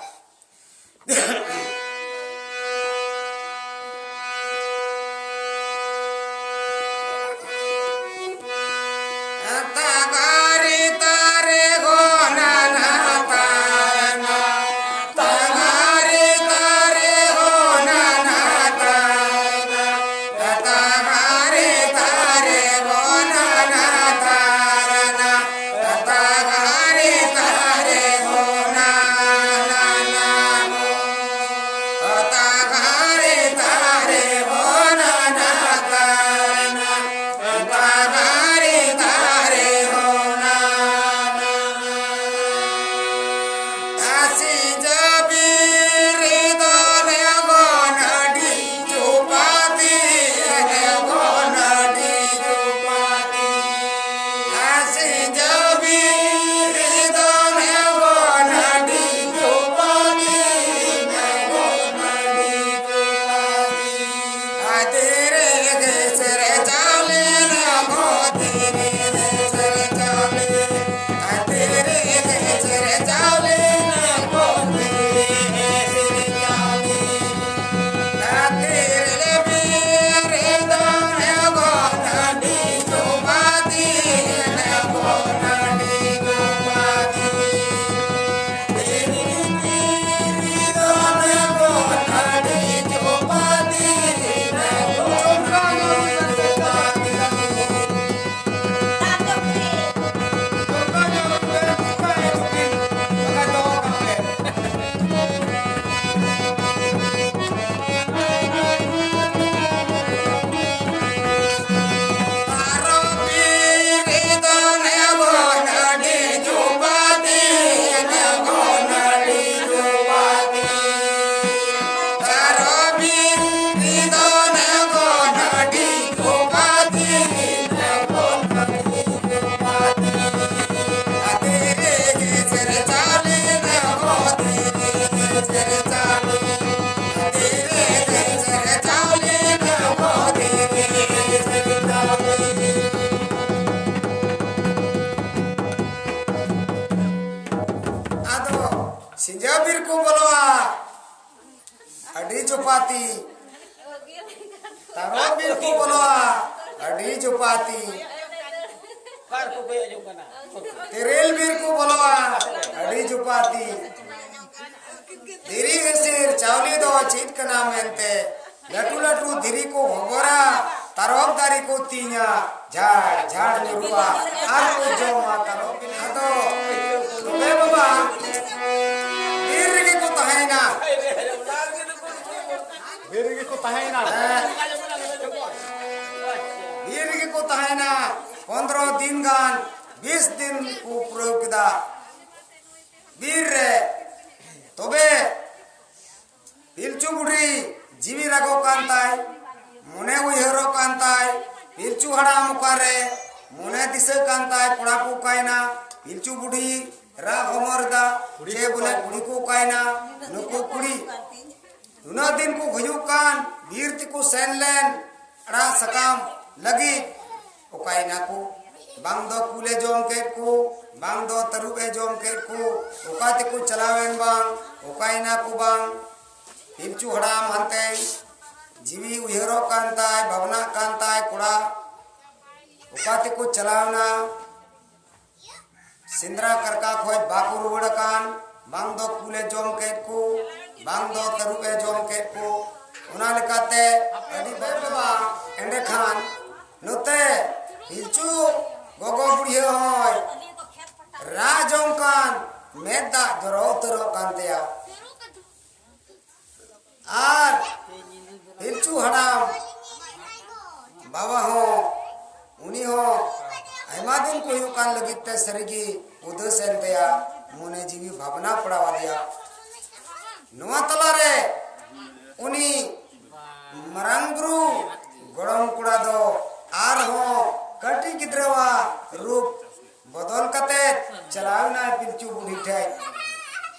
ᱪᱚᱯᱟᱛᱤ᱾ ᱛᱟᱨᱚᱵ ᱵᱤᱨ ᱠᱚ ᱵᱚᱞᱚᱜᱼᱟ, ᱟᱹᱰᱤ ᱪᱚᱯᱟᱛᱤ᱾ ᱚᱠᱟ ᱨᱮᱠᱚ ᱠᱚᱭᱚᱜ ᱡᱚᱝ ᱠᱟᱱᱟ? ᱛᱮᱨᱮᱞ ᱵᱤᱨ ᱠᱚ ᱵᱚᱞᱚᱜᱼᱟ, ᱟᱹᱰᱤ ᱪᱚᱯᱟᱛᱤ᱾ ᱫᱷᱤᱨᱤ ᱦᱤᱥᱤᱨ ᱪᱟᱣᱞᱮ ᱫᱚ ᱪᱮᱫ ᱠᱟᱱᱟ ᱢᱮᱱᱛᱮ, ᱞᱟᱹᱴᱩ ᱞᱟᱹᱴᱩ ᱫᱷᱤᱨᱤ ᱠᱚ ᱦᱚᱵᱚᱨᱟ, ᱛᱟᱨᱚᱵ ᱫᱟᱨᱮ ᱠᱚ ᱛᱤᱧᱟ, ᱡᱷᱟᱲ ᱡᱷᱟᱲ ᱧᱩᱨᱩᱜᱼᱟ, ᱟᱨ ᱠᱚ ᱡᱚᱢᱟ ᱛᱟᱨᱚᱵ ᱵᱤᱞᱤ᱾ ᱟᱫᱚ ᱛᱚᱵᱮ ᱵᱟᱵᱟ, ᱵᱤᱨ ᱨᱮᱜᱮ ᱠᱚ ᱛᱟᱦᱮᱸᱭᱮᱱᱟ᱾ ᱵᱤᱨ ᱨᱮᱜᱮ ᱠᱚ ᱛᱟᱦᱮᱸᱭᱮᱱᱟ᱾ ᱦᱮᱸ᱾ ᱵᱤᱨ ᱨᱮᱜᱮ ᱠᱚ ᱛᱟᱦᱮᱸᱭᱮᱱᱟ᱾ ᱯᱚᱱᱫᱽᱨᱚ ᱫᱤᱱ ᱜᱟᱱ, ᱵᱤᱥ ᱫᱤᱱ ᱠᱚ ᱯᱩᱨᱟᱹᱣ ᱠᱮᱫᱟ ᱵᱤᱨ ᱨᱮ᱾ ᱛᱚᱵᱮ ᱯᱤᱞᱪᱩ ᱵᱩᱰᱷᱤ ᱡᱤᱣᱤ ᱨᱟᱜᱚᱜ ᱠᱟᱱ ᱛᱟᱭ, ᱢᱚᱱᱮ ᱩᱭᱦᱟᱹᱨᱚᱜ ᱠᱟᱱ ᱛᱟᱭ, ᱯᱤᱞᱪᱩ ᱦᱟᱲᱟᱢ ᱚᱠᱟᱨᱮ? ᱢᱚᱱᱮ ᱫᱤᱥᱟᱹᱜ ᱠᱟᱱ ᱛᱟᱭ, ᱠᱚᱲᱟ ᱠᱚ ᱚᱠᱟᱭᱮᱱᱟ? ᱯᱤᱞᱪᱩ ᱵᱩᱰᱷᱤ ᱨᱟᱜ ᱦᱚᱢᱚᱨ ᱮᱫᱟ, ᱪᱮ ᱵᱚᱞᱮ ᱠᱩᱲᱤ ᱠᱚ ᱚᱠᱟᱭᱮᱱᱟ? ᱱᱩᱠᱩ ᱠᱩᱲᱤ ᱱᱩᱱᱟᱹᱜ ᱫᱤᱱ ᱠᱚ ᱦᱩᱭᱩᱜ ᱠᱟᱱ, ᱵᱤᱨ ᱛᱮᱠᱚ ᱥᱮᱱ ᱞᱮᱱ ᱟᱲᱟᱜ ᱥᱟᱠᱟᱢ ᱞᱟᱹᱜᱤᱫ, ᱚᱠᱟᱭᱮᱱᱟ ᱠᱚ? ᱵᱟᱝ ᱫᱚ ᱠᱩᱞᱮ ᱡᱚᱢ ᱠᱮᱫ ᱠᱚ, ᱵᱟᱝ ᱫᱚ ᱛᱟᱹᱨᱩᱵ ᱮ ᱡᱚᱢ ᱠᱮᱫ ᱠᱚ, ᱚᱠᱟ ᱛᱮᱠᱚ ᱪᱟᱞᱟᱣᱮᱱ ᱵᱟᱝ, ᱚᱠᱟᱭᱮᱱᱟ ᱠᱚ ᱵᱟᱝ? ᱯᱤᱞᱪᱩ ᱦᱟᱲᱟᱢ ᱦᱟᱱᱛᱮ ᱡᱤᱣᱤ ᱩᱭᱦᱟᱹᱨᱚᱜ ᱠᱟᱱ ᱛᱟᱭ, ᱵᱷᱟᱵᱽᱱᱟᱜ ᱠᱟᱱ ᱛᱟᱭ, ᱠᱚᱲᱟ ᱚᱠᱟ ᱛᱮᱠᱚ ᱪᱟᱞᱟᱣᱱᱟ? ᱥᱮᱸᱫᱽᱨᱟ ᱠᱟᱨᱠᱟ ᱠᱷᱚᱡ ᱵᱟᱠᱚ ᱨᱩᱣᱟᱹᱲ ᱟᱠᱟᱱ, ᱵᱟᱝ ᱫᱚ ᱠᱩᱞᱮ ᱡᱚᱢ ᱠᱮᱫ ᱠᱚ, ᱵᱟᱝ ᱫᱚ ᱛᱟᱹᱨᱩᱵ ᱮ ᱡᱚᱢ ᱠᱮᱫ ᱠᱚ᱾ ᱚᱱᱟ ᱞᱮᱠᱟᱛᱮ ᱟᱹᱰᱤ ᱵᱟᱹᱲᱤᱡ ᱫᱚ ᱵᱟᱝ᱾ ᱮᱸᱰᱮᱠᱷᱟᱱ ᱱᱚᱛᱮ ᱯᱤᱞᱪᱩ ᱜᱚᱜᱚ ᱵᱩᱲᱦᱤ ᱦᱚᱸᱭ ᱨᱟᱜ ᱡᱚᱝ ᱠᱟᱱ, ᱢᱮᱫ ᱫᱟᱜ ᱡᱚᱨᱚ ᱩᱛᱟᱹᱨᱚᱜ ᱠᱟᱱ ᱛᱟᱭᱟ᱾ ᱟᱨ ᱯᱤᱞᱪᱩ ᱦᱟᱲᱟᱢ ᱵᱟᱵᱟ ᱦᱚᱸ, ᱩᱱᱤ ᱦᱚᱸ ᱟᱭᱢᱟ ᱫᱤᱱ ᱠᱚ ᱦᱩᱭᱩᱜ ᱠᱟᱱ ᱞᱟᱹᱜᱤᱫ ᱛᱮ ᱥᱟᱹᱨᱤᱜᱮ ᱩᱫᱟᱹᱥ ᱮᱱ ᱛᱟᱭᱟ, ᱢᱚᱱᱮ ᱡᱤᱣᱤ ᱵᱷᱟᱵᱽᱱᱟ ᱯᱟᱲᱟᱣ ᱟᱫᱮᱭᱟ᱾ ᱱᱚᱣᱟ ᱛᱟᱞᱟᱨᱮ ᱩᱱᱤ ᱢᱟᱨᱟᱝ ᱵᱩᱨᱩ ᱜᱚᱲᱚᱢ ᱠᱚᱲᱟ ᱫᱚ ᱟᱨᱦᱚᱸ ᱠᱟᱹᱴᱤᱡ ᱜᱤᱫᱽᱨᱟᱹᱣᱟᱜ ᱨᱩᱯ ᱵᱚᱫᱚᱞ ᱠᱟᱛᱮ ᱪᱟᱞᱟᱣ ᱮᱱᱟᱭ ᱯᱤᱞᱪᱩ ᱵᱩᱲᱦᱤ ᱴᱷᱮᱡ᱾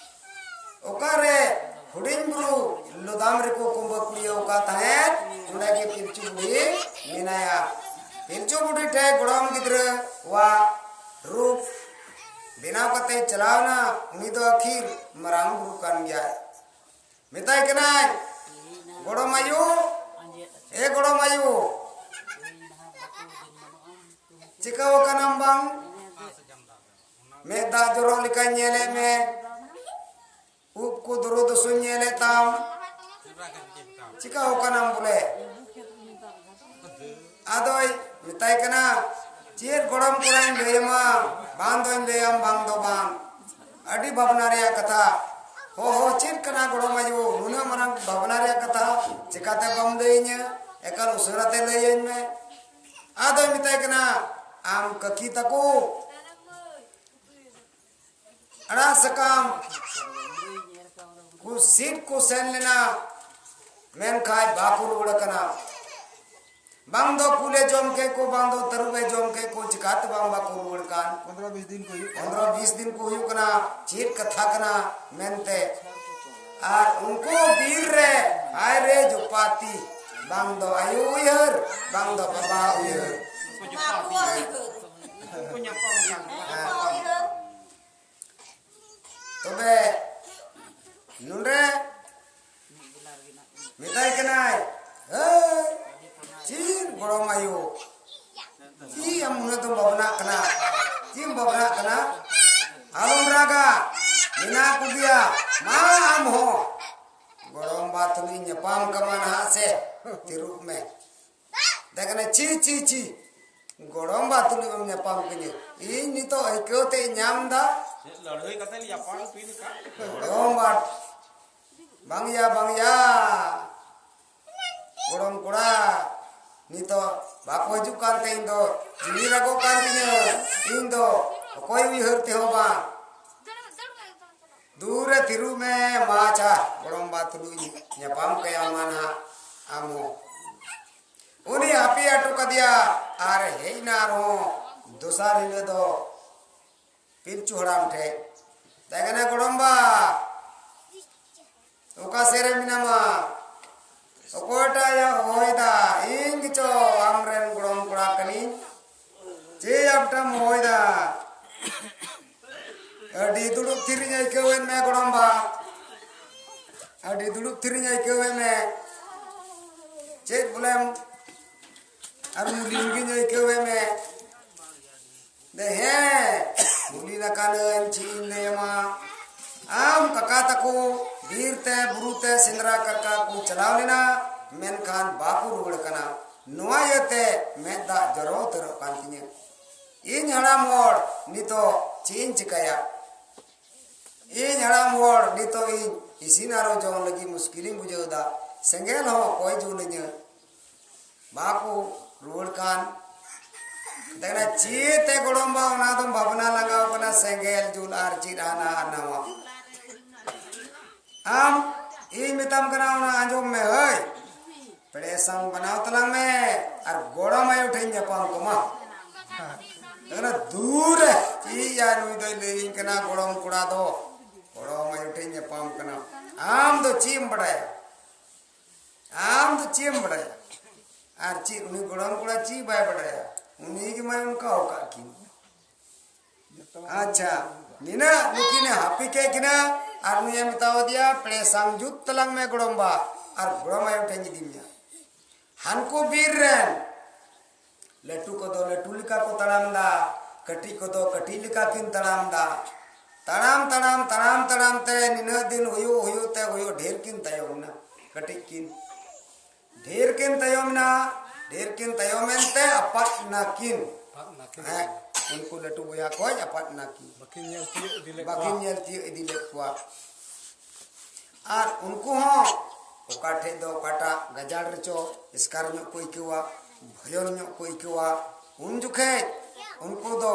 ᱚᱠᱟᱨᱮ ᱦᱩᱰᱤᱧ ᱵᱩᱨᱩ ᱞᱚᱫᱟᱢ ᱨᱮᱠᱚ ᱠᱩᱢᱵᱟᱹ ᱠᱩᱲᱤᱭᱟᱹᱣ ᱟᱠᱟᱫ ᱛᱟᱦᱮᱸᱫ, ᱚᱸᱰᱮ ᱜᱮ ᱯᱤᱞᱪᱩ ᱵᱩᱲᱦᱤ ᱢᱮᱱᱟᱭᱟ᱾ ᱯᱤᱞᱪᱩ ᱵᱩᱲᱦᱤ ᱴᱷᱮᱡ ᱜᱚᱲᱚᱢ ᱜᱤᱫᱽᱨᱟᱹᱣᱟᱜ ᱨᱩᱯ ᱵᱮᱱᱟᱣ ᱠᱟᱛᱮ ᱪᱟᱞᱟᱣ ᱮᱱᱟ᱾ ᱩᱱᱤ ᱫᱚ ᱟᱹᱠᱷᱤᱨ ᱢᱟᱨᱟᱝ ᱵᱩᱨᱩ ᱠᱟᱱ ᱜᱮᱭᱟᱭ᱾ ᱢᱮᱛᱟᱭ ᱠᱟᱱᱟᱭ, ᱜᱚᱲᱚᱢ ᱟᱭᱳ, ᱮ ᱜᱚᱲᱚᱢ ᱟᱭᱳ, ᱪᱤᱠᱟᱹᱣ ᱟᱠᱟᱱᱟᱢ ᱵᱟᱝ? ᱢᱮᱫ ᱫᱟᱜ ᱡᱚᱨᱚᱜ ᱞᱮᱠᱟᱧ ᱧᱮᱞᱮᱫ ᱢᱮ, ᱩᱵ ᱠᱚ ᱫᱩᱨᱩ ᱫᱩᱥᱩᱧ ᱧᱮᱞᱮᱫ ᱛᱟᱢ, ᱪᱤᱠᱟᱹᱣ ᱟᱠᱟᱱᱟᱢ ᱵᱚᱞᱮ? ᱟᱫᱚᱭ ᱢᱮᱛᱟᱭ ᱠᱟᱱᱟ, ᱪᱮᱫ ᱜᱚᱲᱚᱢ ᱠᱚᱲᱟᱧ ᱞᱟᱹᱭᱟᱢᱟ, ᱵᱟᱝ ᱫᱚᱧ ᱞᱟᱹᱭᱟᱢ ᱵᱟᱝ ᱫᱚ ᱵᱟᱝ, ᱟᱹᱰᱤ ᱵᱷᱟᱵᱽᱱᱟ ᱨᱮᱭᱟᱜ ᱠᱟᱛᱷᱟ᱾ ᱦᱚ ᱦᱚ, ᱪᱮᱫ ᱠᱟᱱᱟ ᱜᱚᱲᱚᱢ ᱟᱭᱳ, ᱱᱩᱱᱟᱹᱜ ᱢᱟᱨᱟᱝ ᱵᱷᱟᱵᱽᱱᱟ ᱨᱮᱭᱟᱜ ᱠᱟᱛᱷᱟ, ᱪᱮᱠᱟᱛᱮ ᱵᱟᱢ ᱞᱟᱹᱭᱟᱹᱧᱟ? ᱮᱠᱟᱞ ᱩᱥᱟᱹᱨᱟ ᱛᱮ ᱞᱟᱹᱭᱟᱹᱧ ᱢᱮ᱾ ᱟᱫᱚᱭ ᱢᱮᱛᱟᱭ ᱠᱟᱱᱟ, ᱟᱢ ᱠᱟᱹᱠᱤ ᱛᱟᱠᱚ ᱟᱲᱟᱜ ᱥᱟᱠᱟᱢ ᱠᱚ ᱥᱤᱫ ᱠᱚ ᱥᱮᱱ ᱞᱮᱱᱟ, ᱢᱮᱱᱠᱷᱟᱡ ᱵᱟᱠᱚ ᱨᱩᱣᱟᱹᱲ ᱠᱟᱱᱟ᱾ ᱵᱟᱝ ᱫᱚ ᱠᱩᱞᱮ ᱡᱚᱢ ᱠᱮᱫ ᱠᱚ, ᱵᱟᱝ ᱫᱚ ᱛᱟᱹᱨᱩᱵ ᱮ ᱡᱚᱢ ᱠᱮᱫ ᱠᱚ, ᱪᱤᱠᱟᱛᱮ ᱵᱟᱝ ᱵᱟᱠᱚ ᱨᱩᱣᱟᱹᱲ ᱠᱟᱱ? ᱯᱚᱱᱫᱽᱨᱚ ᱵᱤᱥ ᱫᱤᱱ ᱠᱚ ᱦᱩᱭᱩᱜ ᱠᱟᱱᱟ᱾ ᱪᱮᱫ ᱠᱟᱛᱷᱟ ᱠᱟᱱᱟ ᱢᱮᱱᱛᱮ᱾ ᱟᱨ ᱩᱱᱠᱩ ᱵᱤᱨ ᱨᱮ, ᱦᱟᱭ ᱨᱮ ᱡᱚᱯᱟᱛᱤ, ᱵᱟᱝ ᱫᱚ ᱟᱭᱳ ᱩᱭᱦᱟᱹᱨ, ᱵᱟᱝ ᱫᱚ ᱵᱟᱵᱟ ᱩᱭᱦᱟᱹᱨ᱾ ᱦᱮᱸ᱾ ᱛᱚᱵᱮ ᱱᱚᱰᱮ ᱢᱮᱛᱟᱭ ᱠᱟᱱᱟᱭ, "ᱦᱮ, ᱪᱮᱫ ᱜᱚᱲᱚᱢ ᱟᱭᱳ, ᱪᱮᱫ ᱮᱢ ᱩᱱᱟᱹᱜ ᱫᱚᱢ ᱵᱷᱟᱵᱽᱱᱟᱜ ᱠᱟᱱᱟ? ᱪᱮᱫ ᱮᱢ ᱵᱷᱟᱵᱽᱱᱟᱜ ᱠᱟᱱᱟ? ᱟᱞᱚᱢ ᱨᱟᱜᱟ, ᱢᱮᱱᱟᱜ ᱠᱚᱜᱮᱭᱟ, ᱢᱟ ᱟᱢ ᱦᱚᱸ ᱜᱚᱲᱚᱢ ᱵᱟ ᱛᱩᱞᱩᱡ ᱧᱟᱯᱟᱢ ᱠᱟᱢᱟ ᱱᱟᱦᱟᱜ ᱥᱮ ᱛᱤᱨᱩᱵ ᱢᱮ᱾" ᱢᱮᱛᱟᱭ ᱠᱟᱱᱟ, "ᱪᱤ, ᱪᱤ, ᱪᱤ, ᱜᱚᱲᱚᱢ ᱵᱟ ᱛᱩᱞᱩᱡ ᱮᱢ ᱧᱟᱯᱟᱢ ᱠᱤᱧᱟᱹ? ᱤᱧ ᱱᱤᱛᱚᱜ ᱟᱹᱭᱠᱟᱹᱣ ᱛᱮ ᱧᱟᱢ ᱫᱟ, ᱞᱟᱹᱲᱦᱟᱹᱭ ᱠᱟᱛᱮ ᱧᱟᱯᱟᱢ ᱦᱩᱭ ᱞᱮᱠᱟ᱾ ᱜᱚᱲᱚᱢ ᱵᱟ, ᱵᱟᱝᱭᱟ, ᱵᱟᱝᱭᱟ, ᱜᱚᱲᱚᱢ ᱠᱚᱲᱟ, ᱱᱤᱛᱚᱜ ᱵᱟᱠᱚ ᱦᱤᱡᱩᱜ ᱠᱟᱱ ᱛᱮ ᱤᱧ ᱫᱚ ᱡᱤᱣᱤ ᱨᱟᱜᱚᱜ ᱠᱟᱱ ᱛᱤᱧᱟᱹ, ᱤᱧ ᱫᱚ ᱚᱠᱚᱭ ᱩᱭᱦᱟᱹᱨ ᱛᱮᱦᱚᱸ ᱵᱟᱝ᱾ ᱫᱩᱨ ᱨᱮ ᱛᱤᱨᱩᱵ ᱢᱮ, ᱢᱟ ᱪᱟ, ᱜᱚᱲᱚᱢ ᱵᱟ ᱛᱩᱞᱩᱡ ᱧᱟᱯᱟᱢ ᱠᱟᱭᱟ ᱢᱟ ᱱᱟᱦᱟᱜ ᱟᱢ ᱦᱚᱸ᱾" ᱩᱱᱤ ᱦᱟᱹᱯᱤ ᱦᱚᱴᱚ ᱠᱟᱫᱮᱭᱟ ᱟᱨ ᱦᱮᱡ ᱮᱱᱟ ᱟᱨᱦᱚᱸ ᱫᱚᱥᱟᱨ ᱦᱤᱞᱳᱜ ᱫᱚ ᱯᱤᱞᱪᱩ ᱦᱟᱲᱟᱢ ᱴᱷᱮᱡ᱾ ᱢᱮᱛᱟᱭ ᱠᱟᱱᱟ, "ᱜᱚᱲᱚᱢ ᱵᱟ, ᱚᱠᱟ ᱥᱮᱫ ᱨᱮ ᱢᱮᱱᱟᱢᱟ? ᱚᱠᱚᱭᱴᱟᱜ ᱭᱟ ᱦᱚᱦᱚᱭᱮᱫᱟ? ᱤᱧ ᱜᱮᱪᱚ ᱟᱢᱨᱮᱱ ᱜᱚᱲᱚᱢ ᱠᱚᱲᱟ ᱠᱟᱹᱱᱟᱹᱧ᱾ ᱪᱮᱫ ᱟᱯᱴᱟᱢ ᱦᱚᱦᱚᱭᱮᱫᱟ? ᱟᱹᱰᱤ ᱫᱩᱲᱩᱵ ᱛᱷᱤᱨᱤᱧ ᱟᱹᱭᱠᱟᱹᱣᱮᱫ ᱢᱮ ᱜᱚᱲᱚᱢ ᱵᱟ, ᱟᱹᱰᱤ ᱫᱩᱲᱩᱵ ᱛᱷᱤᱨᱤᱧ ᱟᱹᱭᱠᱟᱹᱣᱮᱫ ᱢᱮ᱾ ᱪᱮᱫ ᱵᱚᱞᱮᱢ ᱟᱨ ᱢᱩᱞᱤᱱ ᱜᱤᱧ ᱟᱹᱭᱠᱟᱹᱣᱮ ᱢᱮ᱾ ᱫᱮ ᱦᱮᱸ, ᱢᱩᱞᱤᱱ ᱟᱠᱟᱱᱟᱹᱧ, ᱪᱮᱫ ᱤᱧ ᱞᱟᱹᱭᱟᱢᱟ? ᱟᱢ ᱠᱟᱠᱟ ᱛᱟᱠᱚ ᱵᱤᱨ ᱛᱮ, ᱵᱩᱨᱩ ᱛᱮ ᱥᱮᱸᱫᱽᱨᱟ ᱠᱟᱨᱠᱟ ᱠᱚ ᱪᱟᱞᱟᱣ ᱞᱮᱱᱟ, ᱢᱮᱱᱠᱷᱟᱱ ᱵᱟᱠᱚ ᱨᱩᱣᱟᱹᱲ ᱠᱟᱱᱟ᱾ ᱱᱚᱣᱟ ᱤᱭᱟᱹᱛᱮ ᱢᱮᱫ ᱫᱟᱜ ᱡᱚᱨᱚ ᱩᱛᱟᱹᱨᱚᱜ ᱠᱟᱱ ᱛᱤᱧᱟᱹ᱾ ᱤᱧ ᱦᱟᱲᱟᱢ ᱦᱚᱲ ᱱᱤᱛᱚᱜ ᱪᱮᱫ ᱤᱧ ᱪᱤᱠᱟᱹᱭᱟ? ᱤᱧ ᱦᱟᱲᱟᱢ ᱦᱚᱲ ᱱᱤᱛᱚᱜ ᱤᱧ ᱤᱥᱤᱱ ᱟᱨᱚ ᱡᱚᱢ ᱞᱟᱹᱜᱤᱫ ᱢᱩᱥᱠᱤᱞᱤᱧ ᱵᱩᱡᱷᱟᱹᱣ ᱮᱫᱟ᱾ ᱥᱮᱸᱜᱮᱞ ᱦᱚᱸ ᱚᱠᱚᱭ ᱡᱩᱞᱟᱹᱧᱟᱹ? ᱵᱟᱠᱚ ᱨᱩᱣᱟᱹᱲ ᱠᱟᱱ᱾ ᱫᱟᱫᱟ, ᱪᱮᱫ ᱛᱮ ᱜᱚᱲᱚᱢ ᱵᱟ ᱚᱱᱟ ᱫᱚᱢ ᱵᱷᱟᱵᱽᱱᱟ ᱞᱟᱜᱟᱣ ᱠᱟᱱᱟ? ᱥᱮᱸᱜᱮᱞ ᱡᱩᱞ ᱟᱨ ᱪᱮᱫ ᱦᱟᱱᱟ ᱟᱨ ᱱᱟᱣᱟ᱾ ᱟᱢ, ᱤᱧ ᱢᱮᱛᱟᱢ ᱠᱟᱱᱟ, ᱚᱱᱟ ᱟᱸᱡᱚᱢ ᱢᱮ᱾ ᱦᱳᱭ, ᱯᱮᱲᱮ ᱥᱟᱝ ᱵᱮᱱᱟᱣ ᱛᱟᱞᱟᱝ ᱢᱮ ᱟᱨ ᱜᱚᱲᱚᱢ ᱟᱭᱳ ᱴᱷᱮᱱ ᱧᱟᱯᱟᱢ ᱠᱚᱢᱟ᱾ ᱫᱟᱫᱟ, ᱫᱩᱨ ᱨᱮ ᱪᱮᱫ ᱭᱟ ᱱᱩᱭ ᱫᱚᱭ ᱞᱟᱹᱭᱟᱹᱧ ᱠᱟᱱᱟ ᱜᱚᱲᱚᱢ ᱠᱚᱲᱟ ᱫᱚ᱾ ᱜᱚᱲᱚᱢ ᱟᱭᱳ ᱴᱷᱮᱱ ᱧᱟᱯᱟᱢ ᱠᱟᱱᱟ᱾ ᱟᱢ ᱫᱚ ᱪᱮᱫ ᱮᱢ ᱵᱟᱲᱟᱭᱟ? ᱟᱢ ᱫᱚ ᱪᱮᱫ ᱮᱢ ᱵᱟᱲᱟᱭᱟ? ᱟᱨ ᱪᱮᱫ ᱩᱱᱤ ᱜᱚᱲᱚᱢ ᱠᱚᱲᱟ ᱪᱮᱫ ᱵᱟᱭ ᱵᱟᱲᱟᱭᱟ? ᱩᱱᱤ ᱜᱮ ᱢᱟᱭ ᱚᱱᱠᱟ ᱟᱠᱟᱫ ᱠᱤᱱ᱾ ᱟᱪᱪᱷᱟ, ᱱᱤᱱᱟᱹᱜ ᱱᱩᱠᱤᱱᱮ ᱦᱟᱹᱯᱤ ᱠᱮᱫ ᱠᱤᱱᱟ ᱟᱨ ᱱᱩᱭᱮ ᱢᱮᱛᱟᱣ ᱫᱮᱭᱟ, "ᱯᱮᱲᱮ ᱥᱟᱝ ᱡᱩᱛ ᱛᱟᱞᱟᱝ ᱢᱮ ᱜᱚᱲᱚᱢ ᱵᱟ ᱟᱨ ᱜᱚᱲᱚᱢ ᱟᱭᱳ ᱴᱷᱮᱱ ᱤᱫᱤ ᱢᱮᱭᱟ᱾" ᱦᱟᱱᱠᱩ ᱵᱤᱨ ᱨᱮᱱ ᱞᱟᱹᱴᱩ ᱠᱚᱫᱚ ᱞᱟᱹᱴᱩ ᱞᱮᱠᱟ ᱠᱚ ᱛᱟᱲᱟᱢ ᱫᱟ, ᱠᱟᱹᱴᱤᱡ ᱠᱚᱫᱚ ᱠᱟᱹᱴᱤᱡ ᱞᱮᱠᱟ ᱠᱤᱱ ᱛᱟᱲᱟᱢ ᱫᱟ᱾ ᱛᱟᱲᱟᱢ, ᱛᱟᱲᱟᱢ, ᱛᱟᱲᱟᱢ, ᱛᱟᱲᱟᱢ ᱛᱮ ᱱᱤᱱᱟᱹᱜ ᱫᱤᱱ ᱦᱩᱭᱩᱜ, ᱦᱩᱭᱩᱜ ᱛᱮ ᱦᱩᱭᱩᱜ ᱰᱷᱮᱨ ᱠᱤᱱ ᱛᱟᱭᱚᱢ ᱮᱱᱟ᱾ ᱠᱟᱹᱴᱤᱡ ᱠᱤᱱ, ᱰᱷᱮᱨ ᱠᱤᱱ ᱛᱟᱭᱚᱢ ᱮᱱᱟ᱾ ᱰᱷᱮᱨ ᱠᱤᱱ ᱛᱟᱭᱚᱢ ᱮᱱᱛᱮ ᱟᱯᱟᱫ ᱱᱟᱠᱤᱱ᱾ ᱟᱯᱟᱫ ᱱᱟᱠᱤᱱ᱾ ᱦᱮᱸ, ᱩᱱᱠᱩ ᱞᱟᱹᱴᱩ ᱵᱚᱭᱦᱟ ᱠᱚ ᱟᱯᱟᱫ ᱱᱟᱠᱤᱱ᱾ ᱵᱟᱹᱠᱤᱱ ᱧᱮᱞ ᱛᱤᱭᱳᱜ ᱤᱫᱤ ᱞᱮᱫ ᱵᱟᱹᱠᱤᱱ ᱠᱚᱣᱟ᱾ ᱧᱮᱞ ᱛᱤᱭᱳᱜ ᱤᱫᱤ ᱞᱮᱫ ᱠᱚᱣᱟ᱾ ᱟᱨ ᱩᱱᱠᱩ ᱦᱚᱸ ᱚᱠᱟ ᱴᱷᱮᱡ ᱫᱚ ᱚᱠᱟᱴᱟᱜ ᱜᱟᱡᱟᱲ ᱨᱮᱪᱚ ᱮᱥᱠᱟᱨ ᱧᱚᱜ ᱠᱚ ᱟᱹᱭᱠᱟᱹᱣᱟ, ᱵᱷᱚᱭᱚᱨ ᱧᱚᱜ ᱠᱚ ᱟᱹᱭᱠᱟᱹᱣᱟ᱾ ᱩᱱ ᱡᱚᱠᱷᱮᱡ ᱩᱱᱠᱩ ᱫᱚ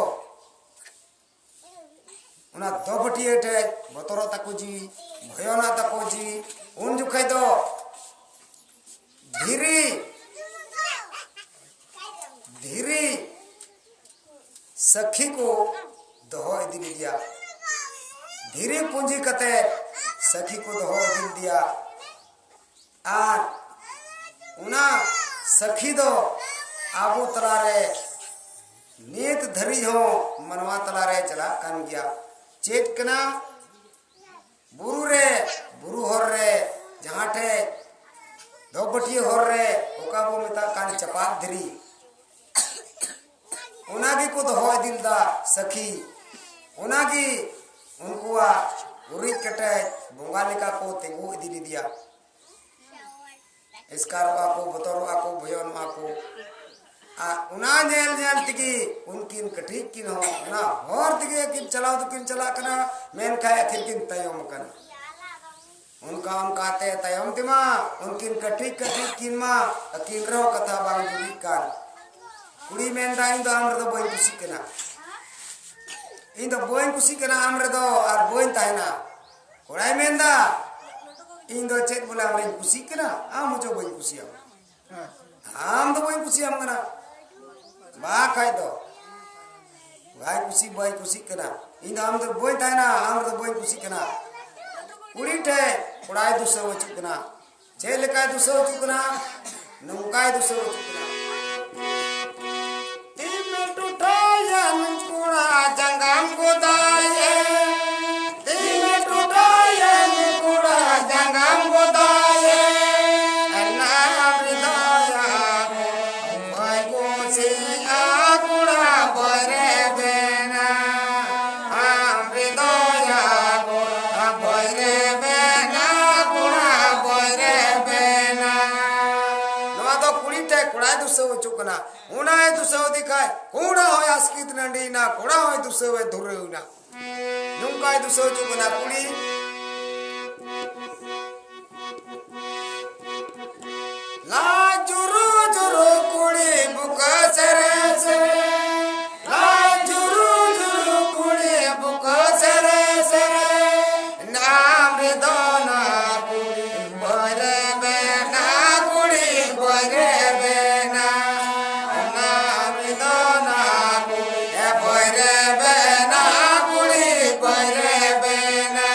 ᱚᱱᱟ ᱫᱚᱵᱷᱟᱹᱴᱤᱭᱟᱹ ᱴᱷᱮᱡ ᱵᱚᱛᱚᱨᱚᱜ ᱛᱟᱠᱚ ᱡᱤᱣᱤ, ᱵᱷᱚᱭᱚᱱᱟᱜ ᱛᱟᱠᱚ ᱡᱤᱣᱤ᱾ ᱩᱱ ᱡᱚᱠᱷᱮᱡ ᱫᱚ ᱫᱷᱤᱨᱤ, ᱫᱷᱤᱨᱤ ᱥᱟᱹᱠᱷᱤ ᱠᱚ ᱫᱚᱦᱚ ᱤᱫᱤ ᱞᱮᱫᱮᱭᱟ᱾ ᱫᱷᱤᱨᱤ ᱯᱩᱸᱡᱤ ᱠᱟᱛᱮ ᱥᱟᱹᱠᱷᱤ ᱠᱚ ᱫᱚᱦᱚ ᱤᱫᱤ ᱞᱮᱫᱮᱭᱟ᱾ ᱟᱨ ᱚᱱᱟ ᱥᱟᱹᱠᱷᱤ ᱫᱚ ᱟᱵᱚ ᱛᱟᱞᱟᱨᱮ ᱱᱤᱛ ᱫᱷᱟᱹᱨᱤᱡ ᱦᱚᱸ ᱢᱟᱱᱣᱟ ᱛᱟᱞᱟᱨᱮ ᱪᱟᱞᱟᱜ ᱠᱟᱱ ᱜᱮᱭᱟ᱾ ᱪᱮᱫ ᱠᱟᱱᱟ? ᱵᱩᱨᱩ ᱨᱮ, ᱵᱩᱨᱩ ᱦᱚᱨ ᱨᱮ ᱡᱟᱦᱟᱸ ᱴᱷᱮᱡ ᱫᱚᱵᱟᱹᱴᱤᱭᱟᱹ ᱦᱚᱨ ᱨᱮ ᱚᱠᱟ ᱵᱚ ᱢᱮᱛᱟᱜ ᱠᱟᱱ ᱪᱟᱯᱟᱫ ᱫᱷᱤᱨᱤ, ᱚᱱᱟ ᱜᱮᱠᱚ ᱫᱚᱦᱚ ᱤᱫᱤ ᱞᱮᱫᱟ ᱥᱟᱹᱠᱷᱤ᱾ ᱚᱱᱟ ᱜᱮ ᱩᱱᱠᱩᱣᱟᱜ ᱩᱨᱤᱡ ᱠᱮᱴᱮᱡ ᱵᱚᱸᱜᱟ ᱞᱮᱠᱟ ᱠᱚ ᱛᱤᱸᱜᱩ ᱤᱫᱤ ᱞᱮᱫᱮᱭᱟ᱾ ᱮᱥᱠᱟᱨᱚᱜᱼᱟ ᱠᱚ, ᱵᱚᱛᱚᱨᱚᱜᱼᱟ ᱠᱚ, ᱵᱷᱚᱭᱚᱱᱚᱜᱼᱟ ᱠᱚ᱾ ᱟᱨ ᱚᱱᱟ ᱧᱮᱞ ᱧᱮᱞ ᱛᱮᱜᱮ ᱩᱱᱠᱤᱱ ᱠᱟᱹᱴᱤᱡ ᱠᱤᱱ ᱦᱚᱸ ᱚᱱᱟ ᱦᱚᱨ ᱛᱮᱜᱮ ᱠᱤᱱ ᱪᱟᱞᱟᱣ ᱫᱚᱠᱤᱱ ᱪᱟᱞᱟᱜ ᱠᱟᱱᱟ, ᱢᱮᱱᱠᱷᱟᱱ ᱟᱹᱠᱤᱱ ᱠᱤᱱ ᱛᱟᱭᱚᱢ ᱟᱠᱟᱱᱟ᱾ ᱚᱱᱠᱟ ᱚᱱᱠᱟᱛᱮ ᱛᱟᱭᱚᱢ ᱛᱮᱢᱟ ᱩᱱᱠᱤᱱ ᱠᱟᱹᱴᱤᱡ ᱠᱟᱹᱴᱤᱡ ᱠᱤᱱ ᱢᱟ ᱟᱹᱠᱤᱱ ᱨᱮᱦᱚᱸ ᱠᱟᱛᱷᱟ ᱵᱟᱝ ᱡᱩᱨᱤᱜ ᱠᱟᱱ᱾ ᱠᱩᱲᱤ ᱢᱮᱱᱫᱟ, "ᱤᱧ ᱫᱚ ᱟᱢ ᱨᱮᱫᱚ ᱵᱟᱹᱧ ᱠᱩᱥᱤᱜ ᱠᱟᱱᱟ, ᱤᱧ ᱫᱚ ᱵᱟᱹᱧ ᱠᱩᱥᱤᱜ ᱠᱟᱱᱟ ᱟᱢ ᱨᱮᱫᱚ, ᱟᱨ ᱵᱟᱹᱧ ᱛᱟᱦᱮᱱᱟ᱾" ᱠᱚᱲᱟᱭ ᱢᱮᱱᱫᱟ, "ᱤᱧ ᱫᱚ ᱪᱮᱫ ᱵᱚᱞᱮ ᱟᱢ ᱨᱮᱧ ᱠᱩᱥᱤᱜ ᱠᱟᱱᱟ? ᱟᱢ ᱦᱚᱪᱚ ᱵᱟᱹᱧ ᱠᱩᱥᱤᱭᱟᱢ, ᱟᱢ ᱫᱚ ᱵᱟᱹᱧ ᱠᱩᱥᱤᱭᱟᱢ ᱠᱟᱱᱟ, ᱵᱟᱠᱷᱟᱡ ᱫᱚ ᱵᱟᱭ ᱠᱩᱥᱤ ᱵᱟᱭ ᱠᱩᱥᱤᱜ ᱠᱟᱱᱟ, ᱤᱧ ᱫᱚ ᱟᱢ ᱫᱚ ᱵᱟᱹᱧ ᱛᱟᱦᱮᱱᱟ, ᱟᱢ ᱨᱮᱫᱚ ᱵᱟᱹᱧ ᱠᱩᱥᱤᱜ ᱠᱟᱱᱟ᱾" ᱠᱩᱲᱤ ᱴᱷᱮᱡ ᱠᱚᱲᱟᱭ ᱫᱩᱥᱟᱹᱣ ᱦᱚᱪᱚᱜ ᱠᱟᱱᱟ᱾ ᱪᱮᱫ ᱞᱮᱠᱟᱭ ᱫᱩᱥᱟᱹᱣ ᱦᱚᱪᱚᱜ ᱠᱟᱱᱟ? ᱱᱚᱝᱠᱟᱭ ᱫᱩᱥᱟᱹᱣ ᱦᱚᱪᱚᱜ ᱠᱟᱱᱟ᱾ ᱛᱤᱢᱤ ᱴᱚᱴᱷᱟᱭᱮᱱ ᱠᱚᱲᱟ ᱡᱟᱸᱜᱟᱢ ᱜᱚᱫᱟᱭᱮ, ᱛᱤᱢᱤ ᱴᱚᱴᱷᱟᱭᱮᱱ ᱠᱚᱲᱟ ᱡᱟᱸᱜᱟᱢ ᱜᱚᱫᱟᱭᱮ, ᱮᱱᱟᱢ ᱨᱮᱫᱚᱭᱟ ᱵᱟᱹᱧ ᱠᱩᱥᱤᱜᱼᱟ ᱠᱚᱲᱟ ᱵᱟᱹᱧ ᱨᱮᱵᱮᱱᱟ᱾ ᱟᱢ ᱨᱮᱫᱚᱭᱟ ᱠᱚᱲᱟ ᱵᱟᱹᱧ ᱨᱮᱵᱮᱱᱟ, ᱠᱚᱲᱟ ᱵᱟᱹᱧ ᱨᱮᱵᱮᱱᱟ᱾ ᱱᱚᱣᱟ ᱫᱚ ᱠᱩᱲᱤ ᱴᱷᱮᱡ ᱠᱚᱲᱟᱭ ᱫᱩᱥᱟᱹᱣ ᱦᱚᱪᱚᱜ ᱠᱟᱱᱟ᱾ ᱚᱱᱟᱭ ᱫᱩᱥᱟᱹᱣ ᱫᱤ ᱠᱷᱟᱡ ᱠᱚᱲᱟ ᱦᱚᱸᱭ ᱟᱥᱠᱤᱛ ᱱᱟᱹᱰᱤᱭᱮᱱᱟ, ᱠᱚᱲᱟ ᱦᱚᱸᱭ ᱫᱩᱥᱟᱹᱣᱮ ᱫᱷᱩᱨᱟᱹᱣ ᱮᱱᱟ᱾ ᱱᱚᱝᱠᱟᱭ ᱫᱩᱥᱟᱹᱣ ᱦᱚᱪᱚᱜ ᱠᱟᱱᱟ ᱠᱩᱲᱤ᱾ ᱞᱟᱡ ᱡᱩᱨᱩ ᱡᱩᱨᱩ ᱠᱩᱲᱤ ᱵᱩᱠᱟᱹ ᱥᱮᱨᱮ ᱥᱮᱨᱮ, ᱞᱟᱡ ᱡᱩᱨᱩ ᱡᱩᱨᱩ ᱠᱩᱲᱤ ᱵᱩᱠᱟᱹ ᱥᱮᱨᱮ ᱥᱮᱨᱮ, ᱱᱟᱢ ᱨᱮᱫᱚ ᱱᱟ ᱠᱩᱲᱤ ᱵᱟᱹᱧ ᱨᱮᱵᱮᱱᱟ, ᱠᱩᱲᱤ ᱵᱟᱹᱧ ᱨᱮᱵᱮᱱᱟ᱾ ᱱᱟᱢ ᱨᱮᱫᱚ ᱱᱟ ᱠᱩᱲᱤ ᱵᱟᱹᱧ ᱨᱮᱵᱮᱱᱟ, ᱠᱩᱲᱤ ᱵᱟᱹᱧ ᱨᱮᱵᱮᱱᱟ᱾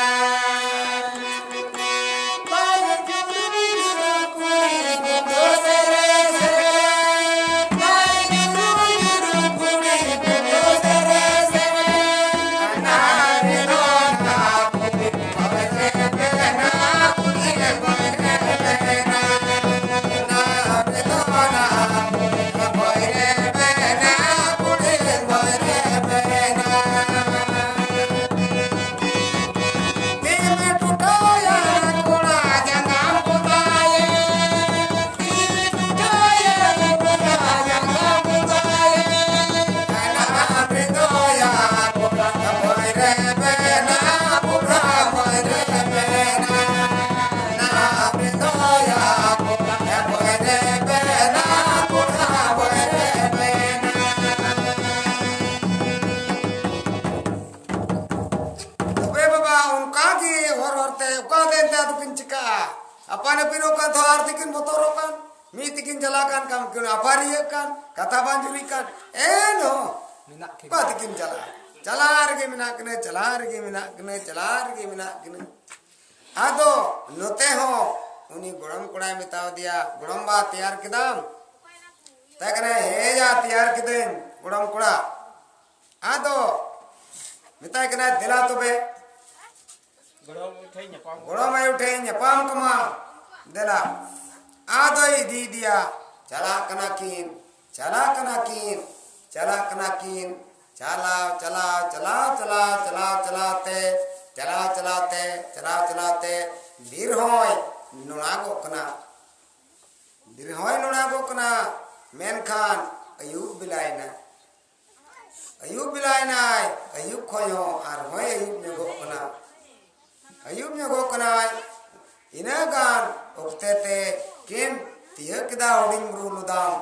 ᱟᱯᱟᱱ ᱟᱹᱯᱤᱱᱚᱜ ᱠᱟᱱ ᱛᱷᱚ, ᱟᱨ ᱛᱤᱠᱤᱱ ᱵᱚᱛᱚᱨᱚᱜ ᱠᱟᱱ, ᱢᱤᱫ ᱛᱤᱠᱤᱱ ᱪᱟᱞᱟᱜ ᱠᱟᱱ, ᱠᱟᱢ ᱠᱤᱱ ᱟᱯᱟᱨᱤᱭᱟᱹᱜ ᱠᱟᱱ, ᱠᱟᱛᱷᱟ ᱵᱟᱝ ᱡᱩᱨᱤᱜ ᱠᱟᱱ, ᱮᱱᱦᱚᱸ ᱢᱮᱱᱟᱜ ᱠᱤᱱ ᱚᱠᱟ ᱜᱮᱭᱟ᱾ ᱛᱤᱠᱤᱱ ᱪᱟᱞᱟᱜᱼᱟ? ᱪᱟᱞᱟᱜ ᱨᱮᱜᱮ ᱢᱮᱱᱟᱜ ᱠᱤᱱᱟᱹ, ᱪᱟᱞᱟᱜ ᱨᱮᱜᱮ ᱢᱮᱱᱟᱜ ᱠᱤᱱᱟᱹ, ᱪᱟᱞᱟᱜ ᱨᱮᱜᱮ ᱢᱮᱱᱟᱜ ᱠᱤᱱᱟᱹ᱾ ᱟᱫᱚ ᱱᱚᱛᱮ ᱦᱚᱸ ᱩᱱᱤ ᱜᱚᱲᱚᱢ ᱠᱚᱲᱟᱭ ᱢᱮᱛᱟᱣ ᱫᱮᱭᱟ, "ᱜᱚᱲᱚᱢ ᱵᱟ, ᱛᱮᱭᱟᱨ ᱠᱮᱫᱟᱢ?" ᱢᱮᱛᱟᱭ ᱠᱟᱱᱟᱭ, "ᱦᱮᱸ ᱭᱟ, ᱛᱮᱭᱟᱨ ᱠᱤᱫᱟᱹᱧ ᱜᱚᱲᱚᱢ ᱠᱚᱲᱟ᱾" ᱟᱫᱚ ᱢᱮᱛᱟᱭ ᱠᱟᱱᱟᱭ, "ᱫᱮᱞᱟ ᱛᱚᱵᱮ, ᱜᱚᱲᱚᱢ ᱟᱭᱳ ᱴᱷᱮᱱ ᱧᱟᱯᱟᱢ᱾ ᱜᱚᱲᱚᱢ ᱟᱭᱳ ᱴᱷᱮᱱ ᱧᱟᱯᱟᱢ ᱠᱚᱢᱟ, ᱫᱮᱞᱟ᱾" ᱟᱫᱚᱭ ᱤᱫᱤᱭᱮᱫᱮᱭᱟ, ᱪᱟᱞᱟᱜ ᱠᱟᱱᱟ ᱠᱤᱱ, ᱪᱟᱞᱟᱜ ᱠᱟᱱᱟ ᱠᱤᱱ, ᱪᱟᱞᱟᱜ ᱠᱟᱱᱟ ᱠᱤᱱ, ᱪᱟᱞᱟᱣ, ᱪᱟᱞᱟᱣ, ᱪᱟᱞᱟᱣ, ᱪᱟᱞᱟᱣ, ᱪᱟᱞᱟᱣ, ᱪᱟᱞᱟᱣ ᱛᱮ, ᱪᱟᱞᱟᱣ, ᱪᱟᱞᱟᱣ ᱛᱮ, ᱪᱟᱞᱟᱣ, ᱪᱟᱞᱟᱣ ᱛᱮ, ᱵᱤᱨ ᱦᱚᱸᱭ ᱱᱚᱲᱟᱜᱚᱜ ᱠᱟᱱᱟ᱾ ᱵᱤᱨ ᱦᱚᱸᱭ ᱱᱚᱲᱟᱜᱚᱜ ᱠᱟᱱᱟ, ᱢᱮᱱᱠᱷᱟᱱ ᱟᱹᱭᱩᱵ ᱵᱮᱞᱟᱭᱮᱱᱟ᱾ ᱟᱹᱭᱩᱵ ᱵᱮᱞᱟᱭᱮᱱᱟᱭ, ᱟᱹᱭᱩᱵ ᱠᱷᱚᱱ ᱦᱚᱸ ᱟᱨᱦᱚᱸᱭ ᱟᱹᱭᱩᱵ ᱧᱚᱜᱚᱜ ᱠᱟᱱᱟ᱾ ᱟᱹᱭᱩᱵ ᱧᱚᱜᱚᱜ ᱠᱟᱱᱟᱭ, ᱤᱱᱟᱹ ᱜᱟᱱ ᱚᱠᱛᱮ ᱛᱮ ᱠᱤᱱ ᱛᱤᱭᱟᱹᱜ ᱠᱮᱫᱟ ᱦᱩᱰᱤᱧ ᱵᱩᱨᱩ ᱞᱚᱫᱟᱢ᱾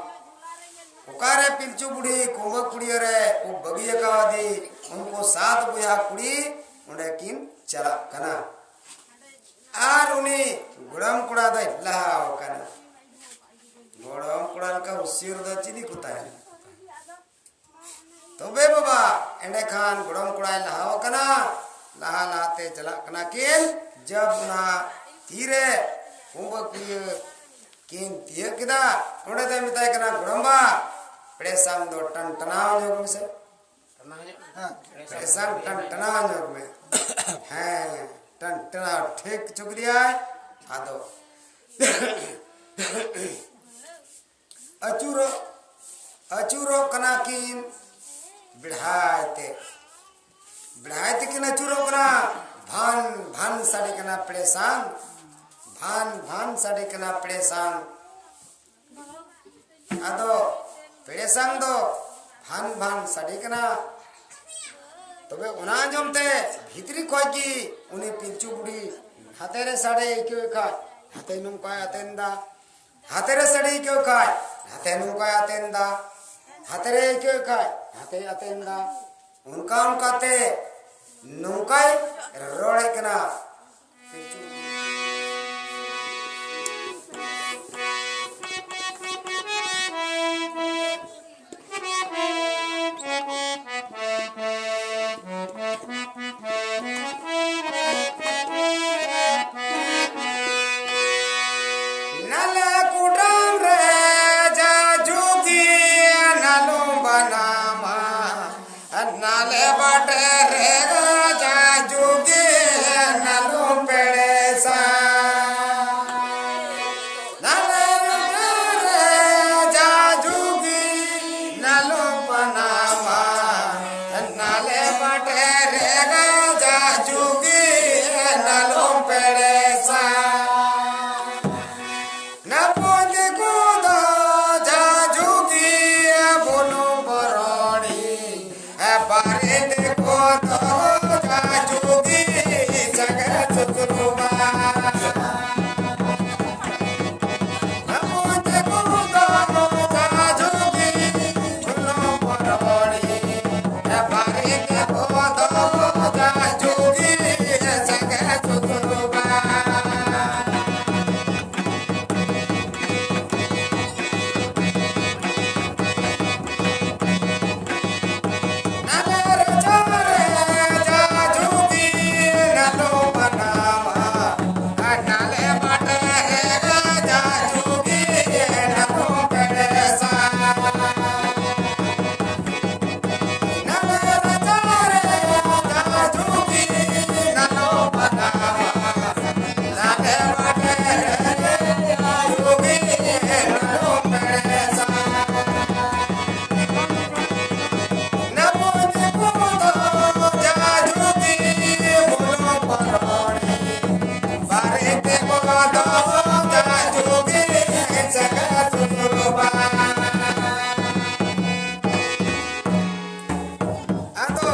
ᱚᱠᱟᱨᱮ ᱯᱤᱞᱪᱩ ᱵᱩᱲᱦᱤ ᱠᱩᱢᱵᱟᱹ ᱠᱩᱲᱤᱭᱟᱹ ᱨᱮ ᱠᱚ ᱵᱟᱹᱜᱤ ᱟᱠᱟᱣᱟᱫᱮ, ᱩᱱᱠᱩ ᱥᱟᱛ ᱵᱚᱭᱦᱟ ᱠᱩᱲᱤ ᱚᱸᱰᱮ ᱠᱤᱱ ᱪᱟᱞᱟᱜ ᱠᱟᱱᱟ᱾ ᱟᱨ ᱩᱱᱤ ᱜᱚᱲᱚᱢ ᱠᱚᱲᱟ ᱫᱚᱭ ᱞᱟᱦᱟ ᱟᱠᱟᱱᱟ᱾ ᱜᱚᱲᱚᱢ ᱠᱚᱲᱟ ᱞᱮᱠᱟ ᱦᱩᱥᱭᱟᱹᱨ ᱫᱚ ᱪᱤᱞᱤ ᱠᱚ ᱛᱟᱦᱮᱱᱟ? ᱛᱚᱵᱮ ᱵᱟᱵᱟ, ᱮᱸᱰᱮᱠᱷᱟᱱ ᱜᱚᱲᱚᱢ ᱠᱚᱲᱟᱭ ᱞᱟᱦᱟ ᱟᱠᱟᱱᱟ, ᱞᱟᱦᱟ ᱞᱟᱦᱟᱛᱮ ᱪᱟᱞᱟᱜ ᱠᱟᱱᱟ ᱠᱤᱱ᱾ ᱡᱟᱵ ᱚᱱᱟ ᱛᱤᱨᱮ ᱠᱩᱢᱵᱟᱹ ᱠᱩᱲᱤᱭᱟᱹ ᱠᱤᱱ ᱛᱤᱭᱟᱹᱜ ᱠᱮᱫᱟ, ᱚᱸᱰᱮ ᱫᱚᱭ ᱢᱮᱛᱟᱭ ᱠᱟᱱᱟ, "ᱜᱚᱲᱚᱢ ᱵᱟ, ᱯᱮᱲᱮ ᱥᱟᱝ ᱫᱚ ᱴᱟᱱ ᱴᱟᱱᱟᱣ ᱧᱚᱜ ᱢᱮᱥᱮ, ᱯᱮᱲᱮ ᱥᱟᱝ ᱴᱟᱱ ᱴᱟᱱᱟᱣ ᱧᱚᱜ ᱢᱮ᱾" ᱦᱮᱸ, ᱴᱟᱱ ᱴᱟᱱᱟᱣ ᱴᱷᱤᱠ ᱦᱚᱪᱚ ᱠᱮᱫᱮᱭᱟᱭ᱾ ᱟᱫᱚ ᱟᱹᱪᱩᱨᱚᱜ, ᱟᱹᱪᱩᱨᱚᱜ ᱠᱟᱱᱟ ᱠᱤᱱ ᱵᱮᱲᱦᱟᱭ ᱛᱮ᱾ ᱵᱮᱲᱦᱟᱭ ᱛᱮᱠᱤᱱ ᱟᱹᱪᱩᱨᱚᱜ ᱠᱟᱱᱟ᱾ ᱵᱷᱟᱱ ᱵᱷᱟᱱ ᱥᱟᱰᱮ ᱠᱟᱱᱟ ᱯᱮᱲᱮ ᱥᱟᱝ, ᱵᱷᱟᱱ ᱵᱷᱟᱱ ᱥᱟᱰᱮ ᱠᱟᱱᱟ ᱯᱮᱲᱮ ᱥᱟᱝ᱾ ᱟᱫᱚ ᱯᱮᱲᱮ ᱥᱟᱝ ᱫᱚ ᱵᱷᱟᱱ ᱵᱷᱟᱱ ᱥᱟᱰᱮ ᱠᱟᱱᱟ᱾ ᱛᱚᱵᱮ ᱚᱱᱟ ᱟᱸᱡᱚᱢ ᱛᱮ ᱵᱷᱤᱛᱨᱤ ᱠᱷᱚᱡ ᱜᱮ ᱩᱱᱤ ᱯᱤᱞᱪᱩ ᱵᱩᱲᱦᱤ ᱦᱟᱛᱮ ᱨᱮ ᱥᱟᱰᱮ ᱟᱹᱭᱠᱟᱹᱣ ᱠᱷᱟᱡ ᱦᱟᱛᱮ ᱱᱚᱝᱠᱟᱭ ᱟᱛᱮᱱ ᱫᱟ, ᱦᱟᱛᱮ ᱨᱮ ᱥᱟᱰᱮ ᱟᱹᱭᱠᱟᱹᱣ ᱠᱷᱟᱡ ᱦᱟᱛᱮ ᱱᱚᱝᱠᱟᱭ ᱟᱛᱮᱱ ᱫᱟ, ᱦᱟᱛᱮ ᱨᱮ ᱟᱹᱭᱠᱟᱹᱣ ᱠᱷᱟᱡ ᱦᱟᱛᱮᱭ ᱟᱛᱮᱱ ᱫᱟ᱾ ᱚᱱᱠᱟ ᱚᱱᱠᱟᱛᱮ ᱱᱚᱝᱠᱟᱭ ᱨᱚᱲᱮᱫ ᱠᱟᱱᱟ᱾ ᱯᱤᱞᱪᱩ ᱨᱮ ᱨᱟᱡᱟ ᱡᱩᱜᱤ ᱱᱟᱞᱚᱢ ᱯᱮᱲᱮᱥᱟ᱾ ᱱᱟᱞᱮ ᱢᱟᱴᱷᱮ ᱨᱮ ᱨᱟᱡᱟ ᱡᱩᱜᱤ ᱱᱟᱞᱚᱢ ᱯᱟᱱᱟᱢᱟ᱾ ᱱᱟᱞᱮ ᱢᱟᱴᱷᱮ ᱨᱮ ᱨᱟᱡᱟ ᱡᱩᱜᱤ ᱱᱟᱞᱚᱢ ᱯᱮᱲᱮᱥᱟ᱾ ᱱᱟᱯᱚᱭ ᱫᱤᱠᱩ ᱫᱚ ᱡᱟ ᱡᱩᱜᱤ ᱵᱩᱞᱩᱝ ᱵᱚᱨᱚᱲᱤ᱾ ᱵᱟᱨᱮ ᱫᱤᱠᱩ ᱫᱚ ᱡᱟ ᱡᱩᱜᱤ ᱥᱟᱜᱮ ᱥᱩᱥᱩᱨᱩᱵᱟ᱾ ᱱᱟᱯᱚᱭ ᱫᱤᱠᱩ ᱫᱚ ᱡᱟ ᱡᱩᱜᱤ ᱵᱩᱞᱩᱝ ᱵᱚᱨᱚᱲᱤ᱾ ᱵᱟᱨᱮ ᱫᱤᱠᱩ ᱫᱚ ᱡᱟ ᱡᱩᱜᱤ ᱥᱟᱜᱮ ᱥᱩᱥᱩᱨᱩᱵᱟ᱾ ᱟᱫᱚ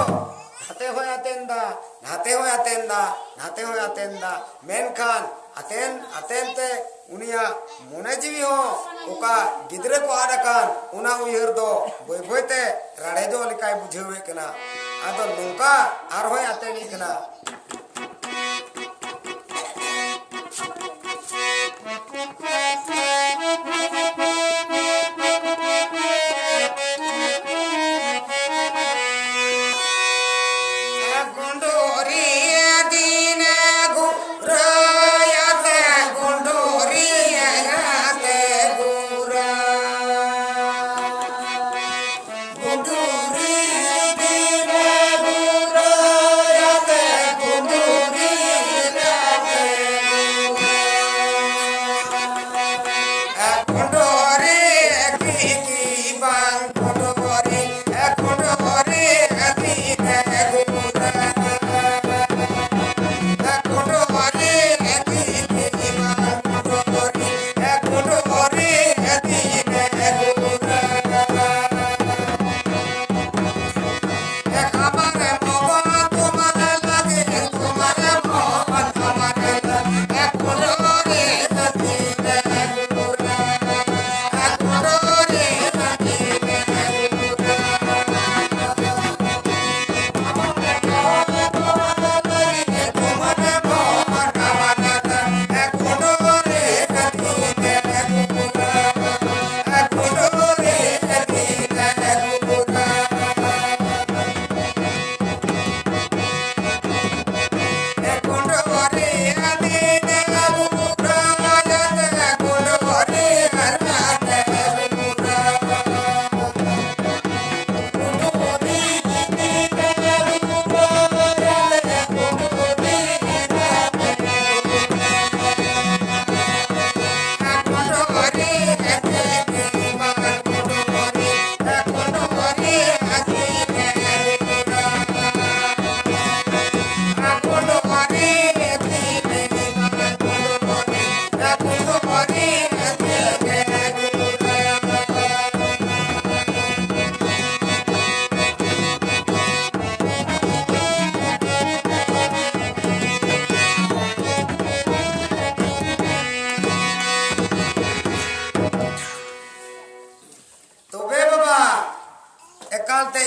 ᱦᱟᱛᱮ ᱦᱚᱸᱭ ᱟᱛᱮᱱ ᱫᱟ, ᱱᱟᱛᱮ ᱦᱚᱸᱭ ᱟᱛᱮᱱ ᱫᱟ, ᱱᱟᱛᱮ ᱦᱚᱸᱭ ᱟᱛᱮᱱ ᱫᱟ᱾ ᱢᱮᱱᱠᱷᱟᱱ ᱟᱛᱮᱱ ᱟᱛᱮᱱ ᱛᱮ ᱩᱱᱤᱭᱟᱜ ᱢᱚᱱᱮ ᱡᱤᱣᱤ ᱦᱚᱸ ᱚᱠᱟ ᱜᱤᱫᱽᱨᱟᱹ ᱠᱚ ᱟᱫ ᱟᱠᱟᱱ, ᱚᱱᱟ ᱩᱭᱦᱟᱹᱨ ᱫᱚ ᱵᱟᱹᱭ ᱵᱟᱹᱭ ᱛᱮ ᱨᱟᱲᱮᱡᱚᱜ ᱞᱮᱠᱟᱭ ᱵᱩᱡᱷᱟᱹᱣᱮᱫ ᱠᱟᱱᱟ᱾ ᱟᱫᱚ ᱱᱚᱝᱠᱟ ᱟᱨᱦᱚᱸᱭ ᱟᱛᱮᱱᱤᱡ ᱠᱟᱱᱟ᱾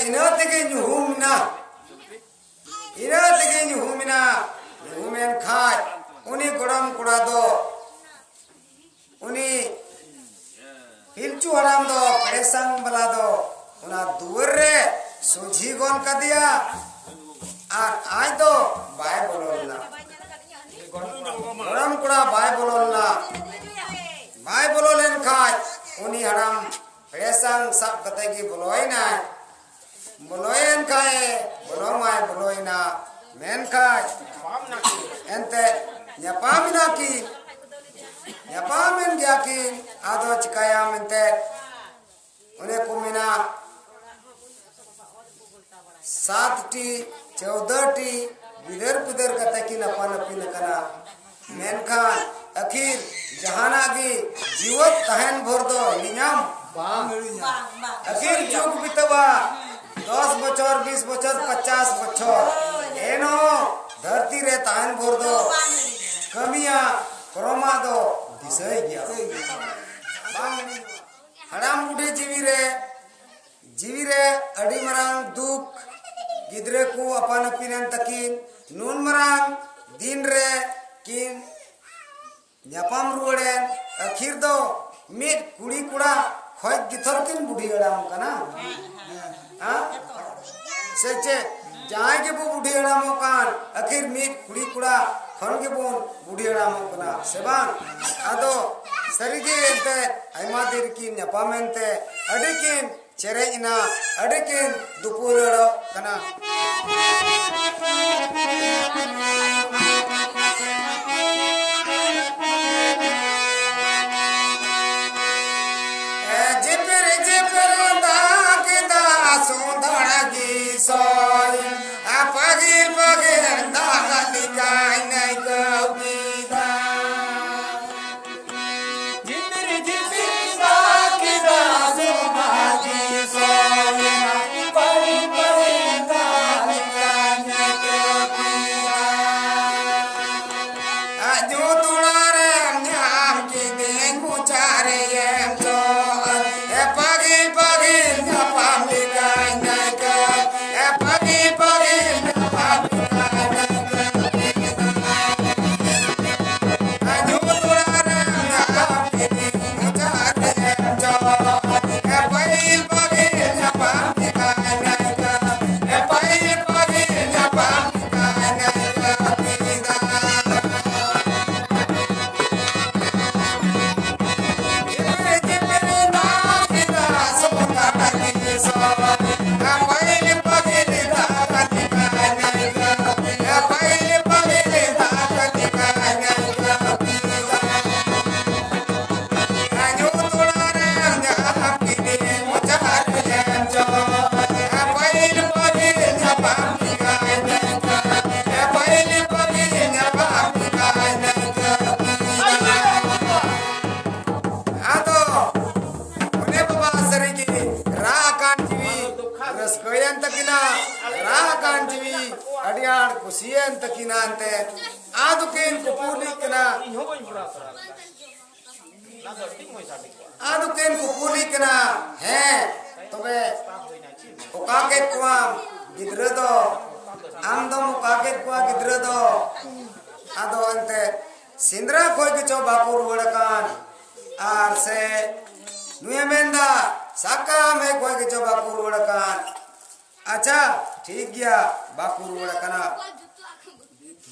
ᱤᱱᱟᱹ ᱛᱮᱜᱮ ᱧᱩᱦᱩᱢ ᱮᱱᱟ᱾ ᱤᱱᱟᱹ ᱛᱮᱜᱮ ᱧᱩᱦᱩᱢ ᱮᱱᱟ᱾ ᱧᱩᱦᱩᱢ ᱮᱱ ᱠᱷᱟᱡ ᱩᱱᱤ ᱜᱚᱲᱚᱢ ᱠᱚᱲᱟ ᱫᱚ, ᱩᱱᱤ ᱯᱤᱞᱪᱩ ᱦᱟᱲᱟᱢ ᱫᱚ, ᱯᱮᱲᱮᱥᱟᱝ ᱵᱟᱞᱟ ᱫᱚ ᱚᱱᱟ ᱫᱩᱣᱟᱹᱨ ᱨᱮ ᱥᱚᱡᱷᱤ ᱜᱚᱱ ᱠᱟᱫᱮᱭᱟ᱾ ᱟᱨ ᱟᱡ ᱫᱚ ᱵᱟᱭ ᱵᱚᱞᱚ ᱞᱮᱱᱟ᱾ ᱜᱚᱲᱚᱢ ᱠᱚᱲᱟ ᱵᱟᱭ ᱵᱚᱞᱚ ᱞᱮᱱᱟ᱾ ᱵᱟᱭ ᱵᱚᱞᱚ ᱞᱮᱱ ᱠᱷᱟᱡ ᱩᱱᱤ ᱦᱟᱲᱟᱢ ᱯᱮᱲᱮᱥᱟᱝ ᱥᱟᱵ ᱠᱟᱛᱮ ᱜᱮ ᱵᱚᱞᱚᱭᱮᱱᱟᱭ᱾ ᱵᱚᱞᱚᱭᱮᱱ ᱠᱷᱟᱡ ᱮ, ᱵᱚᱞᱚ ᱢᱟᱭ ᱵᱚᱞᱚᱭᱮᱱᱟ᱾ ᱢᱮᱱᱠᱷᱟᱡ ᱮᱱᱛᱮ ᱧᱟᱯᱟᱢ ᱮᱱᱟ ᱠᱤᱱ, ᱧᱟᱯᱟᱢ ᱮᱱ ᱜᱮᱭᱟ ᱠᱤᱱ᱾ ᱟᱫᱚ ᱪᱤᱠᱟᱭᱟᱢ ᱮᱱᱛᱮ, ᱚᱱᱮ ᱠᱚ ᱢᱮᱱᱟ, ᱥᱟᱛ ᱴᱤ, ᱪᱳᱣᱫᱚ ᱴᱤ ᱜᱤᱫᱟᱹᱨ ᱯᱤᱫᱟᱹᱨ ᱠᱟᱛᱮ ᱠᱤᱱ ᱟᱯᱟᱱ ᱟᱹᱯᱤᱱ ᱟᱠᱟᱱᱟ᱾ ᱢᱮᱱᱠᱷᱟᱱ ᱟᱹᱠᱷᱤᱨ ᱡᱟᱦᱟᱱᱟᱜ ᱜᱮ ᱡᱤᱣᱮᱫ ᱛᱟᱦᱮᱱ ᱵᱷᱳᱨ ᱫᱚ ᱦᱤᱲᱤᱧᱟᱢ? ᱵᱟᱝ ᱦᱤᱲᱤᱧᱟ᱾ ᱟᱹᱠᱷᱤᱨ ᱡᱩᱜᱽ ᱵᱤᱛᱟᱹᱣᱟ, ᱫᱚᱥ ᱵᱚᱪᱷᱚᱨ, ᱵᱤᱥ ᱵᱚᱪᱷᱚᱨ, ᱯᱚᱪᱟᱥ ᱵᱚᱪᱷᱚᱨ, ᱮᱱᱦᱚᱸ ᱫᱷᱟᱹᱨᱛᱤ ᱨᱮ ᱛᱟᱦᱮᱱ ᱵᱷᱳᱨ ᱫᱚ ᱠᱟᱹᱢᱤᱭᱟ ᱠᱚᱨᱚᱢᱟᱜ ᱫᱚ ᱫᱤᱥᱟᱹᱭ ᱜᱮᱭᱟ᱾ ᱵᱟᱝ ᱦᱤᱲᱤᱧᱚᱜᱼᱟ᱾ ᱦᱟᱲᱟᱢ ᱵᱩᱰᱷᱤ ᱡᱤᱣᱤ ᱨᱮ, ᱡᱤᱣᱤ ᱨᱮ ᱟᱹᱰᱤ ᱢᱟᱨᱟᱝ ᱫᱩᱠ, ᱜᱤᱫᱽᱨᱟᱹ ᱠᱚ ᱟᱯᱟᱱ ᱟᱹᱯᱤᱱ ᱮᱱ ᱛᱟᱹᱠᱤᱱ, ᱱᱩᱱ ᱢᱟᱨᱟᱝ ᱫᱤᱱ ᱨᱮ ᱠᱤᱱ ᱧᱟᱯᱟᱢ ᱨᱩᱣᱟᱹᱲ ᱮᱱ᱾ ᱟᱹᱠᱷᱤᱨ ᱫᱚ ᱢᱤᱫ ᱠᱩᱲᱤ ᱠᱚᱲᱟ ᱠᱷᱚᱡ ᱜᱮᱛᱷᱚᱨ ᱠᱤᱱ ᱵᱩᱰᱷᱤ ᱦᱟᱲᱟᱢ ᱠᱟᱱᱟ᱾ ᱦᱮᱸ? ᱥᱮ ᱪᱮᱫ? ᱡᱟᱦᱟᱸᱭ ᱜᱮᱵᱚ ᱵᱩᱰᱷᱤ ᱦᱟᱲᱟᱢᱚᱜ ᱠᱟᱱ, ᱟᱹᱠᱷᱤᱨ ᱢᱤᱫ ᱠᱩᱲᱤ ᱠᱚᱲᱟ ᱠᱷᱚᱱ ᱜᱮᱵᱚᱱ ᱵᱩᱰᱷᱤ ᱦᱟᱲᱟᱢᱚᱜ ᱠᱟᱱᱟ, ᱥᱮ ᱵᱟᱝ? ᱟᱫᱚ ᱥᱟᱹᱨᱤᱜᱮ ᱮᱱᱛᱮ ᱟᱭᱢᱟ ᱫᱤᱱ ᱠᱤᱱ ᱧᱟᱯᱟᱢ ᱮᱱᱛᱮ ᱟᱹᱰᱤ ᱠᱤᱱ ᱪᱮᱨᱮᱡ ᱮᱱᱟ, ᱟᱹᱰᱤ ᱠᱤᱱ ᱫᱩᱯᱩᱞᱟᱹᱲᱚᱜ ᱠᱟᱱᱟ᱾ ᱡᱷᱤᱯᱤᱨ ᱡᱷᱤᱯᱤᱨ ᱫᱟᱜ ᱠᱮᱫᱟ ᱥᱚᱸᱫᱷᱟᱲ ᱜᱮ ᱥᱚᱭ, ᱯᱟᱹᱜᱤᱨ ᱯᱟᱹᱜᱤᱨ ᱫᱟᱜ ᱞᱮᱠᱟᱧ ᱟᱹᱭᱠᱟᱹᱣ ᱠᱮᱫᱟ᱾ ᱡᱷᱤᱯᱤᱨ ᱡᱷᱤᱯᱤᱨ ᱫᱟᱜ ᱠᱮᱫᱟ ᱥᱚᱸᱫᱷᱟᱲ ᱜᱮ ᱥᱚᱭ, ᱯᱟᱹᱜᱤᱨ ᱯᱟᱹᱜᱤᱨ ᱫᱟᱜ ᱞᱮᱠᱟᱧ ᱟᱹᱭᱠᱟᱹᱣ ᱠᱮᱫᱟ᱾ ᱟᱡ ᱧᱩᱛ ᱚᱲᱟᱜ ᱨᱮᱢ ᱧᱟᱢ ᱠᱤᱫᱤᱧ ᱢᱚᱪᱟ ᱨᱮᱭᱮᱢ ᱡᱚᱜ, ᱮ ᱯᱟᱹᱜᱤᱨ ᱯᱟᱹᱜᱤᱨ ᱧᱟᱯᱟᱢ ᱞᱮᱠᱟᱧ ᱡᱤᱣᱤ ᱟᱹᱰᱤ ᱟᱸᱴ ᱠᱩᱥᱤᱭᱮᱱ ᱛᱟᱹᱠᱤᱱᱟ ᱮᱱᱛᱮ᱾ ᱟᱫᱚ ᱠᱤᱱ ᱠᱩᱯᱩᱞᱤᱜ ᱠᱟᱱᱟ᱾ ᱤᱧ ᱦᱚᱸ ᱵᱟᱹᱧ ᱵᱩᱡᱷᱟᱹᱣ ᱫᱟᱲᱮᱭᱟᱜ ᱠᱟᱱᱟ᱾ ᱚᱱᱟ ᱫᱚ ᱟᱹᱰᱤ ᱢᱚᱡᱽ ᱥᱟᱰᱮ ᱠᱚᱜᱼᱟ᱾ ᱟᱫᱚ ᱠᱤᱱ ᱠᱩᱯᱩᱞᱤᱜ ᱠᱟᱱᱟ, ᱦᱮᱸ, ᱛᱚᱵᱮ ᱚᱠᱟ ᱠᱮᱫ ᱠᱚᱣᱟᱢ ᱜᱤᱫᱽᱨᱟᱹ ᱫᱚ? ᱟᱢ ᱫᱚᱢ ᱚᱠᱟ ᱠᱮᱫ ᱠᱚᱣᱟ ᱜᱤᱫᱽᱨᱟᱹ ᱫᱚ? ᱟᱫᱚ ᱮᱱᱛᱮ ᱥᱮᱸᱫᱽᱨᱟ ᱠᱷᱚᱡ ᱜᱮᱪᱚ ᱵᱟᱠᱚ ᱨᱩᱣᱟᱹᱲ ᱟᱠᱟᱱ, ᱟᱨ ᱥᱮ ᱱᱩᱭᱮ ᱢᱮᱱᱫᱟ ᱥᱟᱠᱟᱢ ᱦᱮᱡ ᱠᱷᱚᱡ ᱜᱮᱪᱚ ᱵᱟᱠᱚ ᱨᱩᱣᱟᱹᱲ ᱟᱠᱟᱱ᱾ ᱟᱪᱪᱷᱟ, ᱴᱷᱤᱠ ᱜᱮᱭᱟ, ᱵᱟᱠᱚ ᱨᱩᱣᱟᱹᱲ ᱟᱠᱟᱱᱟ᱾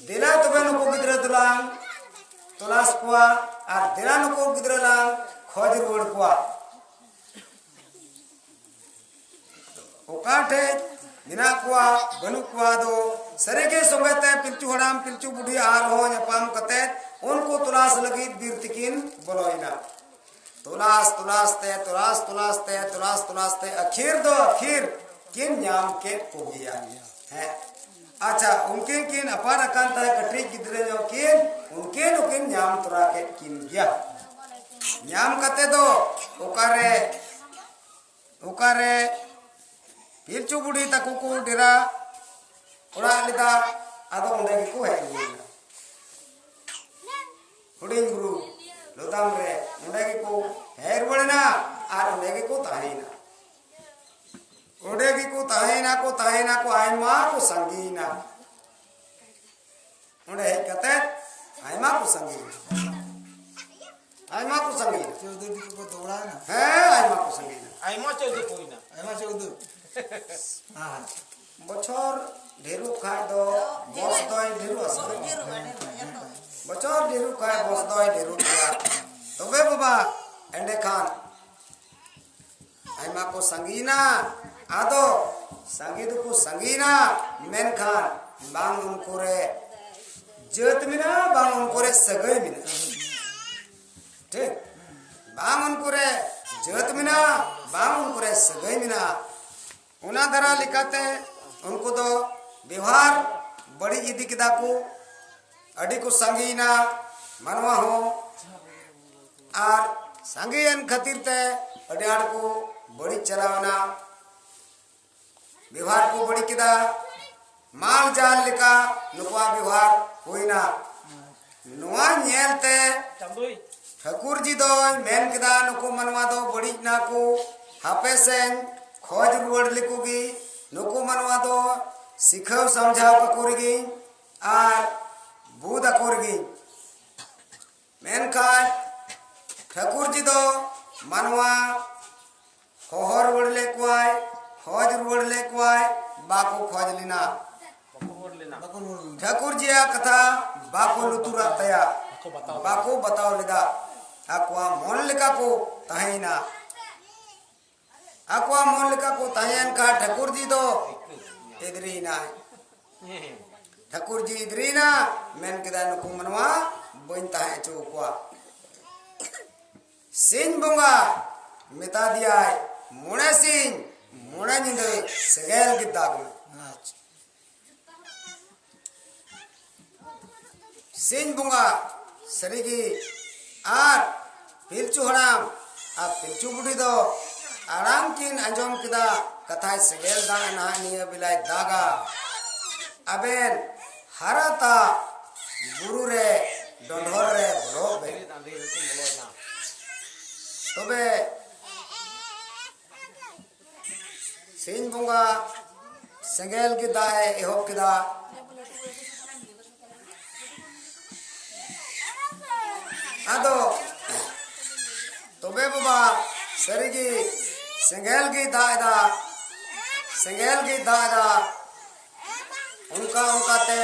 ᱫᱮᱞᱟ ᱛᱚᱵᱮ ᱱᱩᱠᱩ ᱜᱤᱫᱽᱨᱟᱹ ᱫᱚᱞᱟᱝ ᱛᱚᱞᱟᱥ ᱠᱚᱣᱟ ᱟᱨ ᱫᱮᱞᱟ ᱱᱩᱠᱩ ᱜᱤᱫᱽᱨᱟᱹ ᱞᱟᱝ ᱠᱷᱚᱡᱽ ᱨᱩᱣᱟᱹᱲ ᱠᱚᱣᱟ᱾ ᱚᱠᱟ ᱴᱷᱮᱡ ᱢᱮᱱᱟᱜ ᱠᱚᱣᱟ, ᱵᱟᱹᱱᱩᱜ ᱠᱚᱣᱟ, ᱫᱚ ᱥᱟᱹᱨᱤᱜᱮ ᱥᱚᱸᱜᱮ ᱛᱮ ᱯᱤᱞᱪᱩ ᱦᱟᱲᱟᱢ, ᱯᱤᱞᱪᱩ ᱵᱩᱰᱷᱤ ᱟᱨᱦᱚᱸ ᱧᱟᱯᱟᱢ ᱠᱟᱛᱮ ᱩᱱᱠᱩ ᱛᱚᱞᱟᱥ ᱞᱟᱹᱜᱤᱫ ᱵᱤᱨ ᱛᱮᱠᱤᱱ ᱵᱚᱞᱚᱭᱮᱱᱟ᱾ ᱛᱚᱞᱟᱥ, ᱛᱚᱞᱟᱥ ᱛᱮ, ᱛᱚᱞᱟᱥ, ᱛᱚᱞᱟᱥ ᱛᱮ, ᱛᱚᱞᱟᱥ, ᱛᱚᱞᱟᱥ ᱛᱮ ᱟᱹᱠᱷᱤᱨ ᱫᱚ ᱟᱹᱠᱷᱤᱨ ᱠᱤᱱ ᱧᱟᱢ ᱠᱮᱫ ᱠᱚᱜᱮᱭᱟ᱾ ᱦᱮᱸ, ᱟᱪᱪᱷᱟ, ᱩᱱᱠᱤᱱ ᱠᱤᱱ ᱟᱯᱟᱱ ᱟᱠᱟᱱ ᱛᱟᱦᱮᱸ, ᱠᱟᱹᱴᱤᱡ ᱜᱤᱫᱽᱨᱟᱹ ᱧᱚᱜ ᱠᱤᱱ, ᱩᱱᱠᱤᱱ ᱦᱚᱸᱠᱤᱱ ᱧᱟᱢ ᱛᱚᱨᱟ ᱠᱮᱫ ᱠᱤᱱ ᱜᱮᱭᱟ᱾ ᱧᱟᱢ ᱠᱟᱛᱮ ᱫᱚ ᱚᱠᱟᱨᱮ, ᱚᱠᱟᱨᱮ ᱯᱤᱞᱪᱩ ᱵᱩᱰᱷᱤ ᱛᱟᱠᱚ ᱠᱚ ᱰᱮᱨᱟ ᱚᱲᱟᱜ ᱞᱮᱫᱟ, ᱟᱫᱚ ᱚᱸᱰᱮ ᱜᱮᱠᱚ ᱦᱮᱡ ᱨᱩᱣᱟᱹᱲ ᱮᱱᱟ᱾ ᱦᱩᱰᱤᱧ ᱵᱩᱨᱩ ᱞᱚᱫᱟᱢ ᱨᱮ ᱚᱸᱰᱮ ᱜᱮᱠᱚ ᱦᱮᱡ ᱨᱩᱣᱟᱹᱲ ᱮᱱᱟ ᱟᱨ ᱚᱸᱰᱮ ᱜᱮᱠᱚ ᱛᱟᱦᱮᱸᱭᱮᱱᱟ᱾ ᱚᱸᱰᱮ ᱜᱮᱠᱚ ᱛᱟᱦᱮᱸᱭᱮᱱᱟ ᱠᱚ, ᱛᱟᱦᱮᱸᱭᱮᱱᱟ ᱠᱚ, ᱟᱭᱢᱟ ᱠᱚ ᱥᱟᱸᱜᱮᱭᱮᱱᱟ᱾ ᱚᱸᱰᱮ ᱦᱮᱡ ᱠᱟᱛᱮ ᱟᱭᱢᱟ ᱠᱚ ᱥᱟᱸᱜᱮᱭᱮᱱᱟ, ᱟᱭᱢᱟ ᱠᱚ ᱥᱟᱸᱜᱮᱭᱮᱱᱟ᱾ ᱪᱳᱣᱫᱷᱩᱨᱤ ᱠᱚᱠᱚ ᱫᱚᱦᱲᱟᱭᱮᱱᱟ᱾ ᱦᱮᱸ, ᱟᱭᱢᱟ ᱠᱚ ᱥᱟᱸᱜᱮᱭᱮᱱᱟ᱾ ᱟᱭᱢᱟ ᱪᱳᱣᱫᱷᱩᱨᱤ ᱠᱚ ᱦᱩᱭᱱᱟ᱾ ᱟᱭᱢᱟ ᱪᱳᱣᱫᱷᱩᱨᱤ᱾ ᱟᱪᱪᱷᱟ᱾ ᱵᱚᱪᱷᱚᱨ ᱰᱷᱮᱨᱚᱜ ᱠᱷᱟᱡ ᱫᱚ ᱵᱚᱥ ᱫᱚᱭ ᱰᱷᱮᱨᱚᱜᱼᱟ ᱥᱮ? ᱵᱚᱪᱷᱚᱨ ᱰᱷᱮᱨᱚᱜ ᱠᱷᱟᱡ ᱵᱚᱥ ᱫᱚᱭ ᱰᱷᱮᱨᱚᱜ ᱜᱮᱭᱟ᱾ ᱛᱚᱵᱮ ᱵᱟᱵᱟ, ᱮᱸᱰᱮᱠᱷᱟᱱ ᱟᱭᱢᱟ ᱠᱚ ᱥᱟᱸᱜᱮᱭᱮᱱᱟ᱾ ᱟᱫᱚ ᱥᱟᱸᱜᱮ ᱫᱚᱠᱚ ᱥᱟᱸᱜᱮᱭᱮᱱᱟ, ᱢᱮᱱᱠᱷᱟᱱ ᱵᱟᱝ ᱩᱱᱠᱩ ᱨᱮ ᱡᱟᱹᱛ ᱢᱮᱱᱟᱜᱼᱟ, ᱵᱟᱝ ᱩᱱᱠᱩ ᱨᱮ ᱥᱟᱹᱜᱟᱹᱭ ᱢᱮᱱᱟᱜᱼᱟ᱾ ᱴᱷᱤᱠ? ᱵᱟᱝ ᱩᱱᱠᱩ ᱨᱮ ᱡᱟᱹᱛ ᱢᱮᱱᱟᱜᱼᱟ, ᱵᱟᱝ ᱩᱱᱠᱩ ᱨᱮ ᱥᱟᱹᱜᱟᱹᱭ ᱢᱮᱱᱟᱜᱼᱟ᱾ ᱚᱱᱟ ᱫᱷᱟᱨᱟ ᱞᱮᱠᱟᱛᱮ ᱩᱱᱠᱩ ᱫᱚ ᱵᱮᱣᱦᱟᱨ ᱵᱟᱹᱲᱤᱡ ᱤᱫᱤ ᱠᱮᱫᱟ ᱠᱚ, ᱟᱹᱰᱤ ᱠᱚ ᱥᱟᱸᱜᱮᱭᱮᱱᱟ ᱢᱟᱱᱣᱟ ᱦᱚᱸ, ᱟᱨ ᱥᱟᱸᱜᱮᱭᱮᱱ ᱠᱷᱟᱹᱛᱤᱨ ᱛᱮ ᱟᱹᱰᱤ ᱟᱸᱴ ᱠᱚ ᱵᱟᱹᱲᱤᱡ ᱪᱟᱞᱟᱣᱮᱱᱟ, ᱵᱮᱣᱦᱟᱨ ᱠᱚ ᱵᱟᱹᱲᱤᱡ ᱠᱮᱫᱟ᱾ ᱢᱟᱞ ᱡᱟᱞ ᱞᱮᱠᱟ ᱱᱩᱠᱩᱣᱟᱜ ᱵᱮᱣᱦᱟᱨ ᱦᱩᱭᱱᱟ᱾ ᱱᱚᱣᱟ ᱧᱮᱞᱛᱮ ᱴᱷᱟᱹᱠᱩᱨ ᱡᱤ ᱫᱚᱭ ᱢᱮᱱ ᱠᱮᱫᱟ, ᱱᱩᱠᱩ ᱢᱟᱱᱣᱟ ᱫᱚ ᱵᱟᱹᱲᱤᱡ ᱱᱟᱠᱚ, ᱦᱟᱯᱮ ᱥᱮᱧ ᱠᱷᱚᱡᱽ ᱨᱩᱣᱟᱹᱲ ᱞᱮᱠᱚ ᱜᱮ᱾ ᱱᱩᱠᱩ ᱢᱟᱱᱣᱟ ᱫᱚ ᱥᱤᱠᱷᱟᱹᱣ ᱥᱟᱢᱡᱷᱟᱣ ᱠᱟᱠᱚ ᱨᱮᱜᱮᱧ ᱟᱨ ᱵᱩᱫ ᱟᱠᱚ ᱨᱮᱜᱮᱧ᱾ ᱢᱮᱱᱠᱷᱟᱱ ᱴᱷᱟᱹᱠᱩᱨ ᱡᱤ ᱫᱚ ᱢᱟᱱᱣᱟ ᱦᱚᱦᱚ ᱨᱩᱣᱟᱹᱲ ᱞᱮᱫ ᱠᱚᱣᱟᱭ, ᱠᱷᱚᱡᱽ ᱨᱩᱣᱟᱹᱲ ᱞᱮᱫ ᱠᱚᱣᱟᱭ, ᱵᱟᱠᱚ ᱠᱷᱚᱡᱽ ᱞᱮᱱᱟ᱾ ᱵᱟᱠᱚ ᱨᱩᱣᱟᱹᱲ ᱞᱮᱱᱟ᱾ ᱴᱷᱟᱹᱠᱩᱨ ᱡᱤᱭᱟᱜ ᱠᱟᱛᱷᱟ ᱵᱟᱠᱚ ᱞᱩᱛᱩᱨᱟᱜ ᱛᱟᱭᱟ, ᱵᱟᱠᱚ ᱵᱟᱛᱟᱣ ᱞᱮᱫᱟ᱾ ᱵᱟᱠᱚ ᱵᱟᱛᱟᱣ ᱞᱮᱫᱟ᱾ ᱟᱠᱚᱣᱟᱜ ᱢᱚᱱ ᱞᱮᱠᱟ ᱠᱚ ᱛᱟᱦᱮᱸᱭᱮᱱᱟ᱾ ᱟᱠᱚᱣᱟᱜ ᱢᱚᱱ ᱞᱮᱠᱟ ᱠᱚ ᱛᱟᱦᱮᱸᱭᱮᱱ ᱠᱷᱟᱱ ᱴᱷᱟᱹᱠᱩᱨ ᱡᱤ ᱫᱚ ᱮᱫᱽᱨᱤᱭᱮᱱᱟᱭ᱾ ᱴᱷᱟᱹᱠᱩᱨ ᱡᱤ ᱮᱫᱽᱨᱤᱭᱮᱱᱟ, ᱢᱮᱱ ᱠᱮᱫᱟᱭ, "ᱱᱩᱠᱩ ᱢᱟᱱᱣᱟ ᱵᱟᱹᱧ ᱛᱟᱦᱮᱸ ᱦᱚᱪᱚ ᱟᱠᱚᱣᱟ᱾" ᱥᱤᱧ ᱵᱚᱸᱜᱟ ᱢᱮᱛᱟ ᱫᱮᱭᱟᱭ, "ᱢᱚᱬᱮ ᱥᱤᱧ ᱢᱚᱬᱮ ᱧᱤᱫᱟᱹ ᱥᱮᱸᱜᱮᱞ ᱜᱮ ᱫᱟᱜᱽ ᱢᱮ᱾" ᱟᱪᱪᱷᱟ᱾ ᱥᱤᱧ ᱵᱚᱸᱜᱟ ᱥᱟᱹᱨᱤᱜᱮ ᱟᱨ ᱯᱤᱞᱪᱩ ᱦᱟᱲᱟᱢ ᱟᱨ ᱯᱤᱞᱪᱩ ᱵᱩᱰᱷᱤ ᱫᱚ ᱟᱲᱟᱝ ᱠᱤᱱ ᱟᱸᱡᱚᱢ ᱠᱮᱫᱟ, ᱠᱟᱛᱷᱟᱭ ᱥᱮᱸᱜᱮᱞ ᱫᱟᱜ ᱱᱟᱦᱟᱜ ᱱᱤᱭᱟᱹ ᱵᱮᱞᱟᱭ ᱫᱟᱜᱟ᱾ ᱟᱵᱮᱱ ᱦᱟᱨᱟᱛᱟ ᱵᱩᱨᱩ ᱨᱮ ᱰᱚᱸᱰᱷᱚᱨ ᱨᱮ ᱵᱚᱞᱚᱜ ᱵᱮᱱ᱾ ᱛᱚᱵᱮ ᱥᱤᱧ ᱵᱚᱸᱜᱟ ᱥᱮᱸᱜᱮᱞ ᱜᱮ ᱫᱟᱜ ᱮ ᱮᱦᱚᱵ ᱠᱮᱫᱟ᱾ ᱟᱫᱚ ᱛᱚᱵᱮ ᱵᱟᱵᱟ, ᱥᱟᱹᱨᱤᱜᱮ ᱥᱮᱸᱜᱮᱞ ᱜᱮ ᱫᱟᱜ ᱮᱫᱟ, ᱥᱮᱸᱜᱮᱞ ᱜᱮ ᱫᱟᱜ ᱮᱫᱟ᱾ ᱚᱱᱠᱟ ᱚᱱᱠᱟᱛᱮ